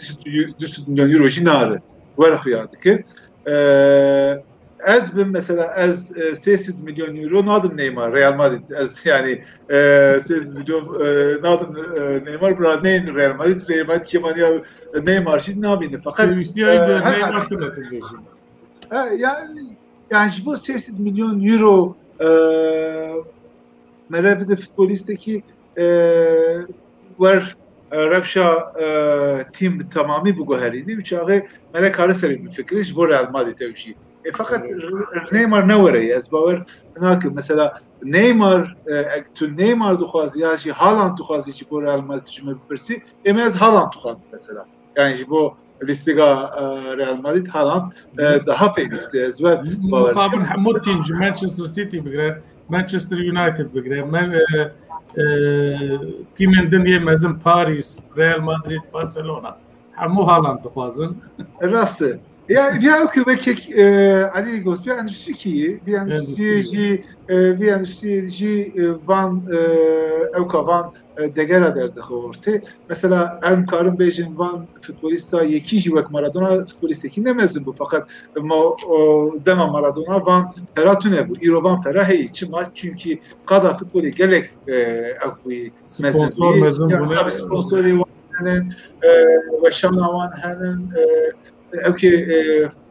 du sed milyon euro jî nare. Were xuya dike. E, ez bim mesela ez e, sê sed milyon euro nadim Neymar Real Madrid. Ez yani e, sê sed milyon e, nadim e, Neymar bira neyin Real Madrid. Real Madrid kêmaniya Neymar jî nabîne. Fakat Pêwîstiya e, wî bi her- Neymar tune tu dibêjî. Ha, yani, yani ji bo sê sed milyon euro e, mere bide futbolistekî e, wer e, rewşa e, tîm bi temamî biguherînî, bi çaxê mere kare serê bifikirî ji bo Real Madrid ew jî. E, fakat r- r- Neymar ne were ye, ez bawer nakim. Mesela Neymar, e, ek tu Neymar dixwazî ya jî Haaland dixwazî ji bo Real Madrid tu ji me bipirsî, ê me ez Haaland dixwazî mesela. Yani ji bo lîstiga e, Real Madrid Haaland e, daha pêwîst e. Ez wer bawer Mixabin hemû tîm ji Manchester City bigire, Manchester United bigire, me, e, e, tîmên din yê mezin Paris, Real Madrid, Barcelona. Hemû Haaland dixwazin. Rast e. Ya, ya ew ku wekek e, Elî got, vî endustri kî, vî endustri jî, e, vî endustri jî e, van e, ewka van e, degera derdixe ortê. Mesela em karin bêjin van futbolîsta yekî jî wek Maradona futbolîstekî ne mezin bû. Feqet ma, o, dema Maradona van pera tune bû. Îro van pera heye. Çima? Çünkü qada futbolê gelek e, ew bûyî mezin Sponsor bûyî. mezin Ya, bûne. Tabii sponsorê wan henin, e, weşana wan henin, e, ew ki e,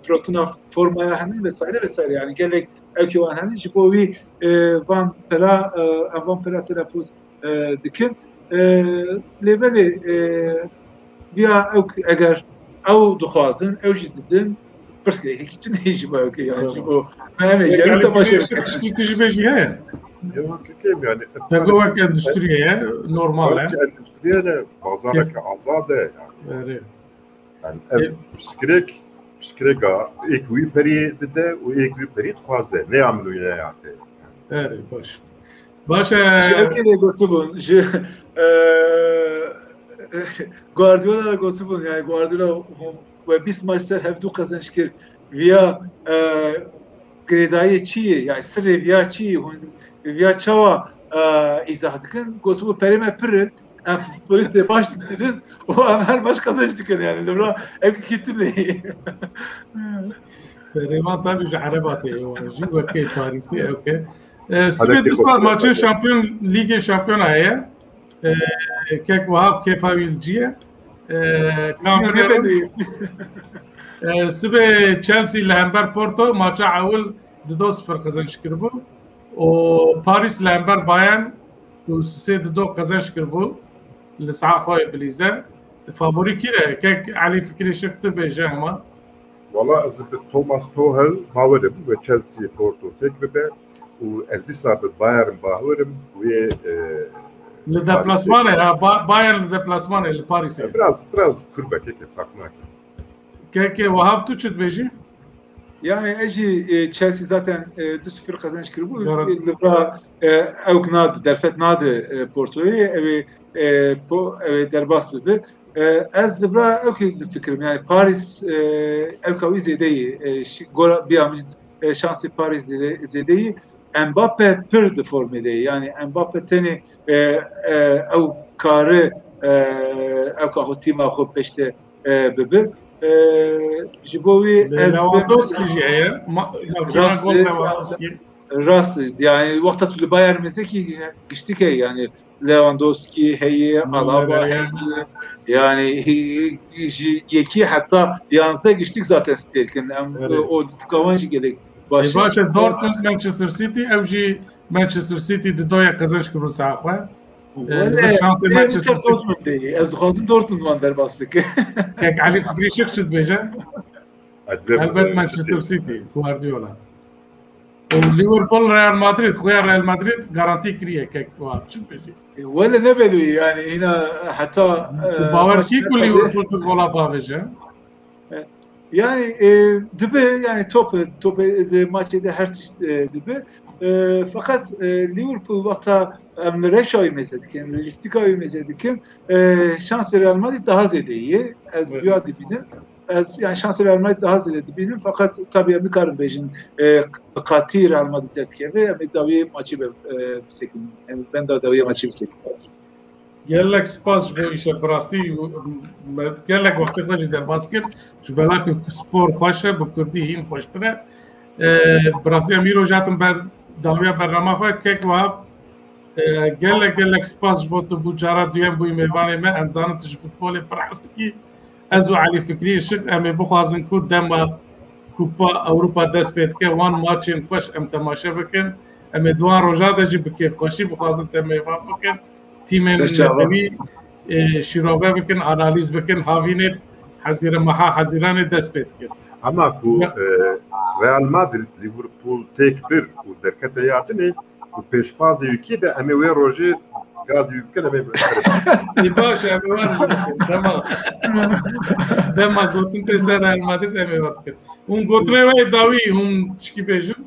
firotina formaya henin vesaire vesaire. Yani gelek ew ki wan henin. Ji bo wî e, van pera, e, em van pera telefuz e, dikin. E, lê belê e, viya ew eger ew dixwazin, ew jî didin, pirsgirêkekî tu neyê ji bo ew ke yani ji bo me em ê ji ew temaşe bikin. Piştî tu jî bêjî heye. Yok, kekem yani. Te got wek endûstriyê ye, normal e. Endûstriyê ne, bazareke azad e yani. Erê. Yani ev pirsgirêk, pirsgirêka êk wî perî dide û êk wî perî dixwaze. Ne ya min û ne ya te. Erê, baş. Baş e. Ji ev kêlê gotibûn, ji e, Guardiola gotibûn, yani Guardiola we bîst maç ser hevdû qezenç kir. Viya e, girêdayî çi ye? Yani sirê viya çi ye? Hûn viya çawa e, îzah dikin? Gotibû perê me pir in, em futbolîstê baş distînin û em her maç qezenç dikin yani. Li vir ev kî tu neyê. Perê wan tabii ji Erebatê ye, wan jî wekê Parîsê ew ke. E, sibê du saet maçên şampiyon, lîgên şampiyona heye. E, kek Wahab kêfa wî li cî ye. E, kam e, sibê Chelsea li hember Porto maça ewil du do sifir qezenç kiribû. Û Paris li hember Bayern ku sê du do qezenç kiribû li saha xwe yê bilîze. Favorî kî re? Kek Elî Fikrî Şik tu bêje hema. Wala ez bi Thomas Tuchel bawer im we Chelsea Porto têk bibe û ez dîsa bi Bayern bawer im wê e, Li deplasmanê ha, Ba- Bayern li deplasmanê li Parisê. Biraz biraz kurbekeke fark nake. Keke Wahab tu çi dibêjî? Yani ez jî e, Chelsea zaten e, du sifir qezenç kiribû. Li vir e, ewk nadi, derfet nadi e, Portoyê, ew ê e, po, ew ê derbas bibe. E, ez li vir ewkê difikirim. Yani Paris e, ewka wî zêde yî. E, şi- gora biya min e, şansê Paris zêde, zêde yî. Mbappe pir di formê de yî. Yani Mbappe tenê e, e, ew kari e, ewka xwe tîma xwe pêşte e, bibe. E, ji bo wî ez Lewandowski jî heye. Ma- Makina Rast gol e, Lewandowski. Rast e. Yani wexta tu li Bayern Münihekî giştik heye yani Lewandowski heye, Alaba heye. Yani hi- hi- ji yekî heta yanzdeh giştik zaten stêrkin. Em Evet. o lîstika wan jî gelek baş E, e. Baş e, Dortmund Manchester City, ev jî Manchester City di doya qezenç kiribû saha xwe. E, Wele, şansê em Manchester ser Dortmund de yî. Ez dixwazim Dortmund wan derbas bike. Kek Elî Fikrî Şik çi dibêje? Edbê Elbet Manchester City, Guardiola. Û Liverpool, Real Madrid, xuya Real Madrid garantî kiriye kek wa çi bêjî. E, wele ne belû yani, hîna heta Tu bawer kî ku Liverpool tu gola bavêje? Yani e, dibe yani top top de maçê de her tişt e, dibe. E, fakat e, Liverpool wexta em li rewşa wî mêze dikin, li lîstika wî mêze dikin, e, şansê Real Madrid daha zêde ye. Ez Evet. Duya dibînim. Ez yani şansê Real Madrid daha zêde dibînim. Fakat tabii em nikarin bêjin e, bi qatî Real Madrid derdikeve, em ê dawiyê maçî be, e, bisekinin. Em benda dawiyê maçî bisekinin. Gelek spas ji bo îşe, bi rastî me gelek wextê xwe jî derbas kir. Ji bela ku spor xweş e, bi kurdî hîn xweştir e. E, bi rastî em îro jî hatin ber dawiya bernama xwe. Kek Wahab, e, gelek gelek spas ji bo tu bû cara duyem bûyî mêvanê me. Em zanin tu ji futbolê pir hez dikî. Ez û Elî Fikrî Işik em ê bixwazin ku dema Kupa Ewropa dest pê dike, wan maçên xweş em temaşe bikin. Em ê di wan roja de jî bi kêfxweşî bixwazin te mêvan bikin. Tîmên Berçava. netewî e, şîrove bikin, analîz bikin, havînê hezîre meha hezîranê dest pê dikin. Ama ku Ya. e, Real Madrid Liverpool têk bir û derkete ya dinê û pêşbazê wî kê be, em ê wê rojê gaz wî bikin, em ê Ê baş e, em ê wan jî bikin. Dema, dema gotin tê ser Real Madrid em ê wan bikin. Hûn gotinê wê dawî hûn tişkî bêjin?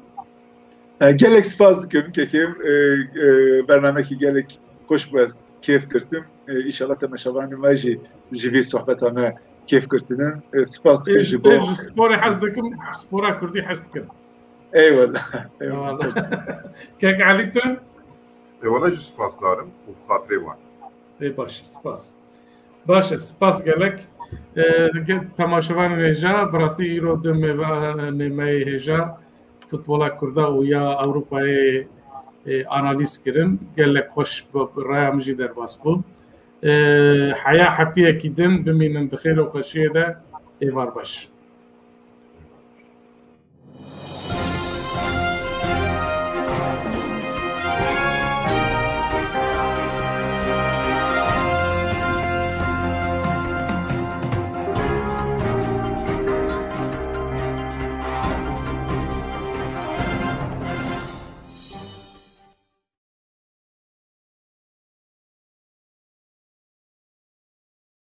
E, gelek spas dikim kekim. E, e, bernamekî gelek xweş bû, ez kêf girtim. E, îşallah temaşevanê me jî ji vî sohbeta me kêf girtinin. E, spas dikim Ê, ji ê, bo. Ji sporê hez dikim, spora kurdî hez dikim. Eyvallah. Eyvallah. Kek Elî tu? Ê wele jî spasdar im û bi xatirê wan. Ê baş, spas. Baş e, spas gelek. E, ge- temaşevanên hêja, bi rastî îro du mêvanê me yê hêja futbola Kurda û ya Ewropayê e, analîz kirin. Gelek xweş bi raya min jî derbas bû. E, heya heftiyekî din bimînin di xêr û xweşiyê de. Êvar baş.